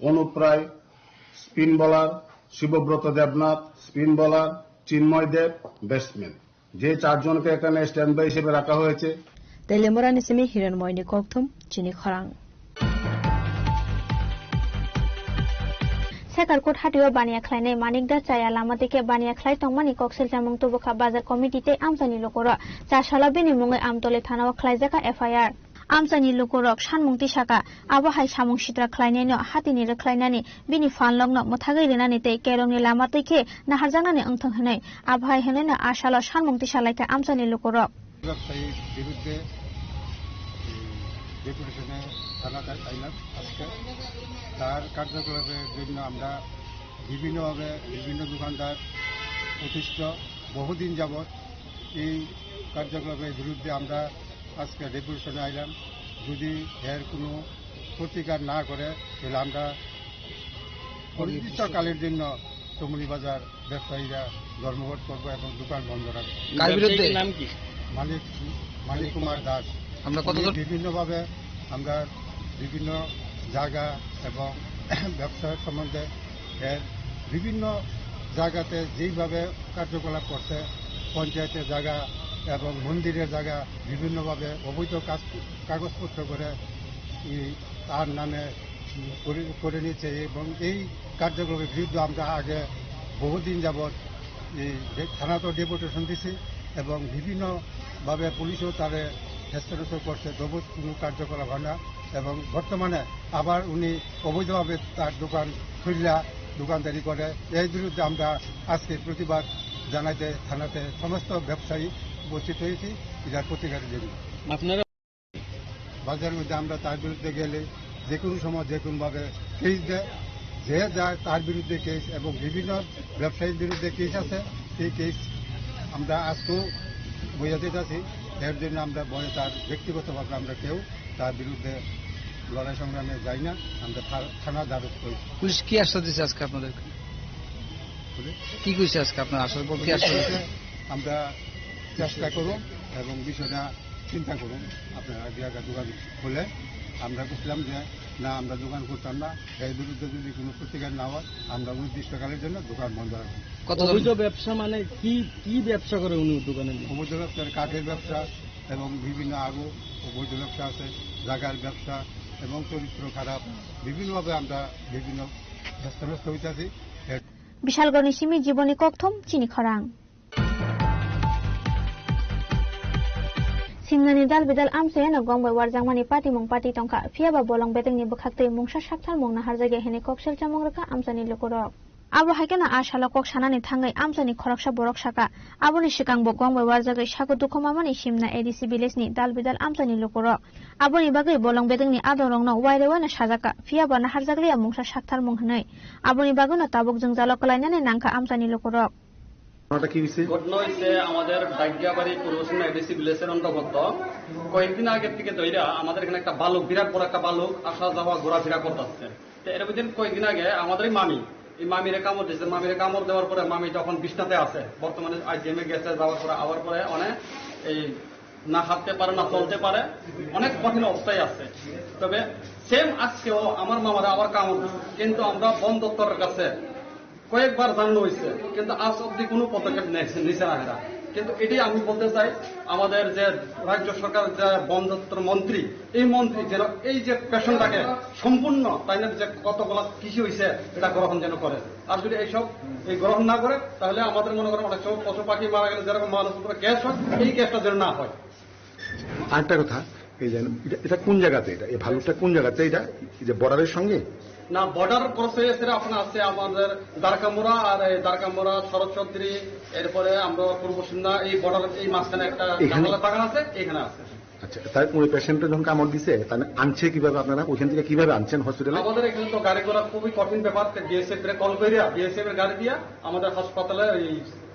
Anup Roy, spin bowler, Shibabrata Debnath, spin bowler, Chinmoy Deb, batsman. যে চারজনকে এখানে স্ট্যান্ড বাই হিসেবে রাখা হয়েছে। Telemorani simi Hiranmoyni kokthum chini khorang. Sekarkot hatio baniya khlainai manik da chaya lama tike baniya khlai tongmani koksil chamung tubukha bazar committee tei amchaini lukurok. Chasala bini mungwi Amtoli thanao khlaijaka F I R. Amchaini lukurok sanmung tisaka, abo hai samung sitra khlainaino hatini rwkhlainani, bini phanlokno mwthagwi rinani tei kerongni lama twi khe naharjaknani wngthang hwnwi. Abo hai hwnwino a salo sanmung tisa laikha amchaini lukurok. ব্যবসায়ীর বিরুদ্ধে, উম, ডেপুটেশনে থানা তা-, আইলাম আজকে। তার কার্যকলাপের জন্য আমরা বিভিন্নভাবে বিভিন্ন দোকানদার অতিষ্ঠ বহুদিন যাবৎ। এই কার্যকলাপের বিরুদ্ধে আমরা আজকে ডেপুটেশনে আইলাম। যদি এর কোনো প্রতিকার না করে, তাহলে আমরা অনির্দিষ্টকালের জন্য তমুলি বাজার ব্যবসায়ীরা ধর্মঘট করবো এবং দোকান বন্ধ রাখবো। কার বিরুদ্ধে? ব্যবসায়ীর নাম কি? মানিক, মানিক কুমার দাস। আমরা কতজন? উনি বিভিন্নভাবে আমরা বিভিন্ন জায়গা এবং ব্যবসার সম্বন্ধে এর বিভিন্ন জায়গাতে যেইভাবে কার্যকলাপ করছে, পঞ্চায়েতের জায়গা এবং মন্দিরের জায়গা বিভিন্নভাবে অবৈধ কাজ, কাগজপত্র করে এই তার নামে করে, করে নিচ্ছে এবং এই কার্যক্রমের বিরুদ্ধে আমরা আগে বহুদিন যাবৎ এই ডে-, থানাতেও ডেপুটেশন দিছি এবং বিভিন্নভাবে পুলিশও তারে হেস্তনেস্ত করছে, তবু কোনো কার্যকলাপ হয় না এবং বর্তমানে আবার উনি অবৈধভাবে তার দোকান খুললা, দোকানদারি করে। এই বিরুদ্ধে আমরা আজকে প্রতিবাদ জানাইতে থানাতে সমস্ত ব্যবসায়ী উপস্থিত হয়েছি এটার প্রতিকারের জন্য। আপনারা বাজারের মধ্যে আমরা তার বিরুদ্ধে গেলে যে কোনো সময় যে কোনোভাবে কেস দেয়, যে যায় তার বিরুদ্ধে কেস এবং বিভিন্ন ব্যবসায়ীর বিরুদ্ধে কেস আছে, সেই কেস আমরা আজকেও বইয়া দিতেছি। এর জন্য আমরা ভয়ে তার ব্যক্তিগতভাবে আমরা কেউ তার বিরুদ্ধে লড়াই সংগ্রামে যাই না, আমরা থা-, থানা দ্বারস্থ হই। পুলিশ কি আশ্বাস দিচ্ছে আজকে আপনাদেরকে? পুলিশ? কি কইছে আজকে আপনার আশ্বাস বলতে কি আশ্বাস দিচ্ছে? আমরা চেষ্টা করুন এবং বিষয়টা চিন্তা করুন। আপনারা আগে আগে দোকান খুলে আমরা বুঝলাম যে না, আমরা দোকান করতাম না, এর বিরুদ্ধে যদি কোনো প্রতিকার না হয়, আমরা অনির্দিষ্টকালের জন্য দোকান বন্ধ রাখবো। কত অবৈধ ব্যবসা মানে কি, কি ব্যবসা করে উনি দোকানে? অবৈধ ব্যবসা, কাঠের ব্যবসা এবং বিভিন্ন আরো অবৈধ ব্যবসা আছে, জায়গার ব্যবসা এবং চরিত্র খারাপ, বিভিন্নভাবে আমরা বিভিন্ন ব্যস্ত ব্যস্ত হইতেছি। Bishalgarhni simi Jiboni kokthum chini khorang. Simnani dal bidal amchaino gong bai warjakmani patimung pati tongkha, phiyaba bolong bedekni bwkhaktwi mungsa saktharmung naharjakya hwnwi koksil chamung rwkha amchaini lukurok. Abo hai kheno a salo kok sanani thangwi amchaini khoroksa borok sakha. Aboni swkang bo kong bai warjagwi sago dukhu mamani simna A D C village ni dal bidal amchaini lukurok. Aboni bagwi bolong bedengni adongrokno waire waino sajakha, phiya ba naharjakliya mungsa saktharmung hwnwi. Aboni bagwino tabuk jwngjalo kwlainani nangkha amchaini lukurok. ঘটনাটা কি হয়েছে? ঘটনা হয়েছে আমাদের ডাকিয়াবাড়ি পূর্ব সিংনা এডিসি ভিলেজের অন্তর্গত। কয়েকদিন আগের থেকে ধইরা আমাদের এখানে একটা ভালুক, বিরাট বড় একটা ভালুক আসা যাওয়া ঘোরাফেরা করতেছে। তো এর মধ্যে কয়েকদিন আগে আমাদের এই মামি, এই মামিরে কামড় দিয়েছে। মামিরে কামড় দেওয়ার পরে মামি তখন বিছনাতে আছে, বর্তমানে আইজিএমে গেছে, যাওয়ার পরে আওয়ার পরে অনেক এই না হাঁটতে পারে, না চলতে পারে, অনেক কঠিন অবস্থায় আছে। তবে সেম আজকেও আমার মামারা আবার কামড় দিচ্ছে, কিন্তু আমরা বন দপ্তরের কাছে কয়েকবার জানানো হয়েছে, কিন্তু আজ অবধি কোনো পদক্ষেপ নেছে-, নিছে না এরা। কিন্তু এটাই আমি বলতে চাই, আমাদের যে রাজ্য সরকার, যে বন দপ্তর মন্ত্রী, এই মন্ত্রী যেন এই যে পেশেন্টটাকে সম্পূর্ণ তাই না যে কতগুলা কৃষি হয়েছে, এটা গ্রহণ যেন করে। আর যদি এইসব এই গ্রহণ না করে, তাহলে আমাদের মনে করেন অনেক সময় পশু পাখি মারা গেলে যেরকম মানুষ উপরে কেস হয়, এই কেসটা যেন না হয়। আরেকটা কথা, এই যে এটা, এটা কোন জায়গাতে, এটা, এই ভালুকটা কোন জায়গাতে, এটা এই যে বর্ডারের সঙ্গে? না, বর্ডার ক্রস হয়ে এসে আপনার আছে আমাদের দ্বারকামুড়া আর এই দ্বারকামুড়া, শরৎ চৌধুরী, এরপরে আমরা পূর্ব সিংনা, এই বর্ডার, এই মাঝখানে একটা এখানে? জামালের বাগান আছে, এখানে আছে। আচ্ছা, তাই ওই পেশেন্টটা যখন কামড় দিছে, তাহলে আনছে কিভাবে আপনারা? ওইখান থেকে কিভাবে আনছেন হসপিটালে? আমাদের এখানে তো গাড়ি ঘোড়া খুবই কঠিন ব্যাপার। বিএসএফ রে কল করিয়া, বিএসএফ এর গাড়ি দিয়া আমাদের হাসপাতালে ওই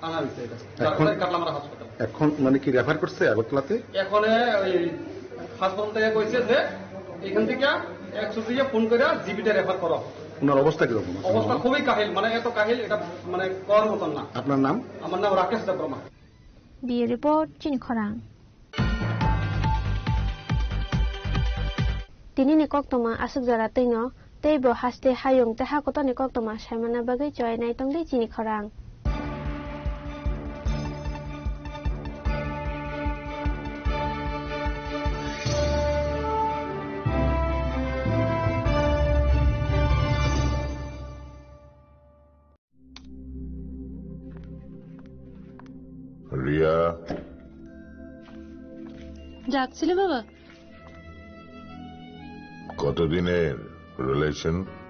আনা হয়েছে এটা। এখন? কাটলামারা হাসপাতাল। এখন মানে কি রেফার করছে আগরতলাতে? এখন ওই হাসপাতাল থেকে কইছে যে এখান থেকে একশো দুইয়ে ফোন করে জিবিতে রেফার করো। ওনার অবস্থা কিরকম? অবস্থা খুবই কাহিল, মানে এত কাহিল, এটা মানে করার মতন না। আপনার নাম? আমার নাম রাকেশ Debbarma. Bureau Report, Chini Khorang. Tini ni koktoma aswk jora twino, tei bo haste hayung tei hakotor ni koktoma saimana bagwi choi nai tongdi Chini Khorang. Riya. ডাকছিলে বাবা? কতদিনের রিলেশন?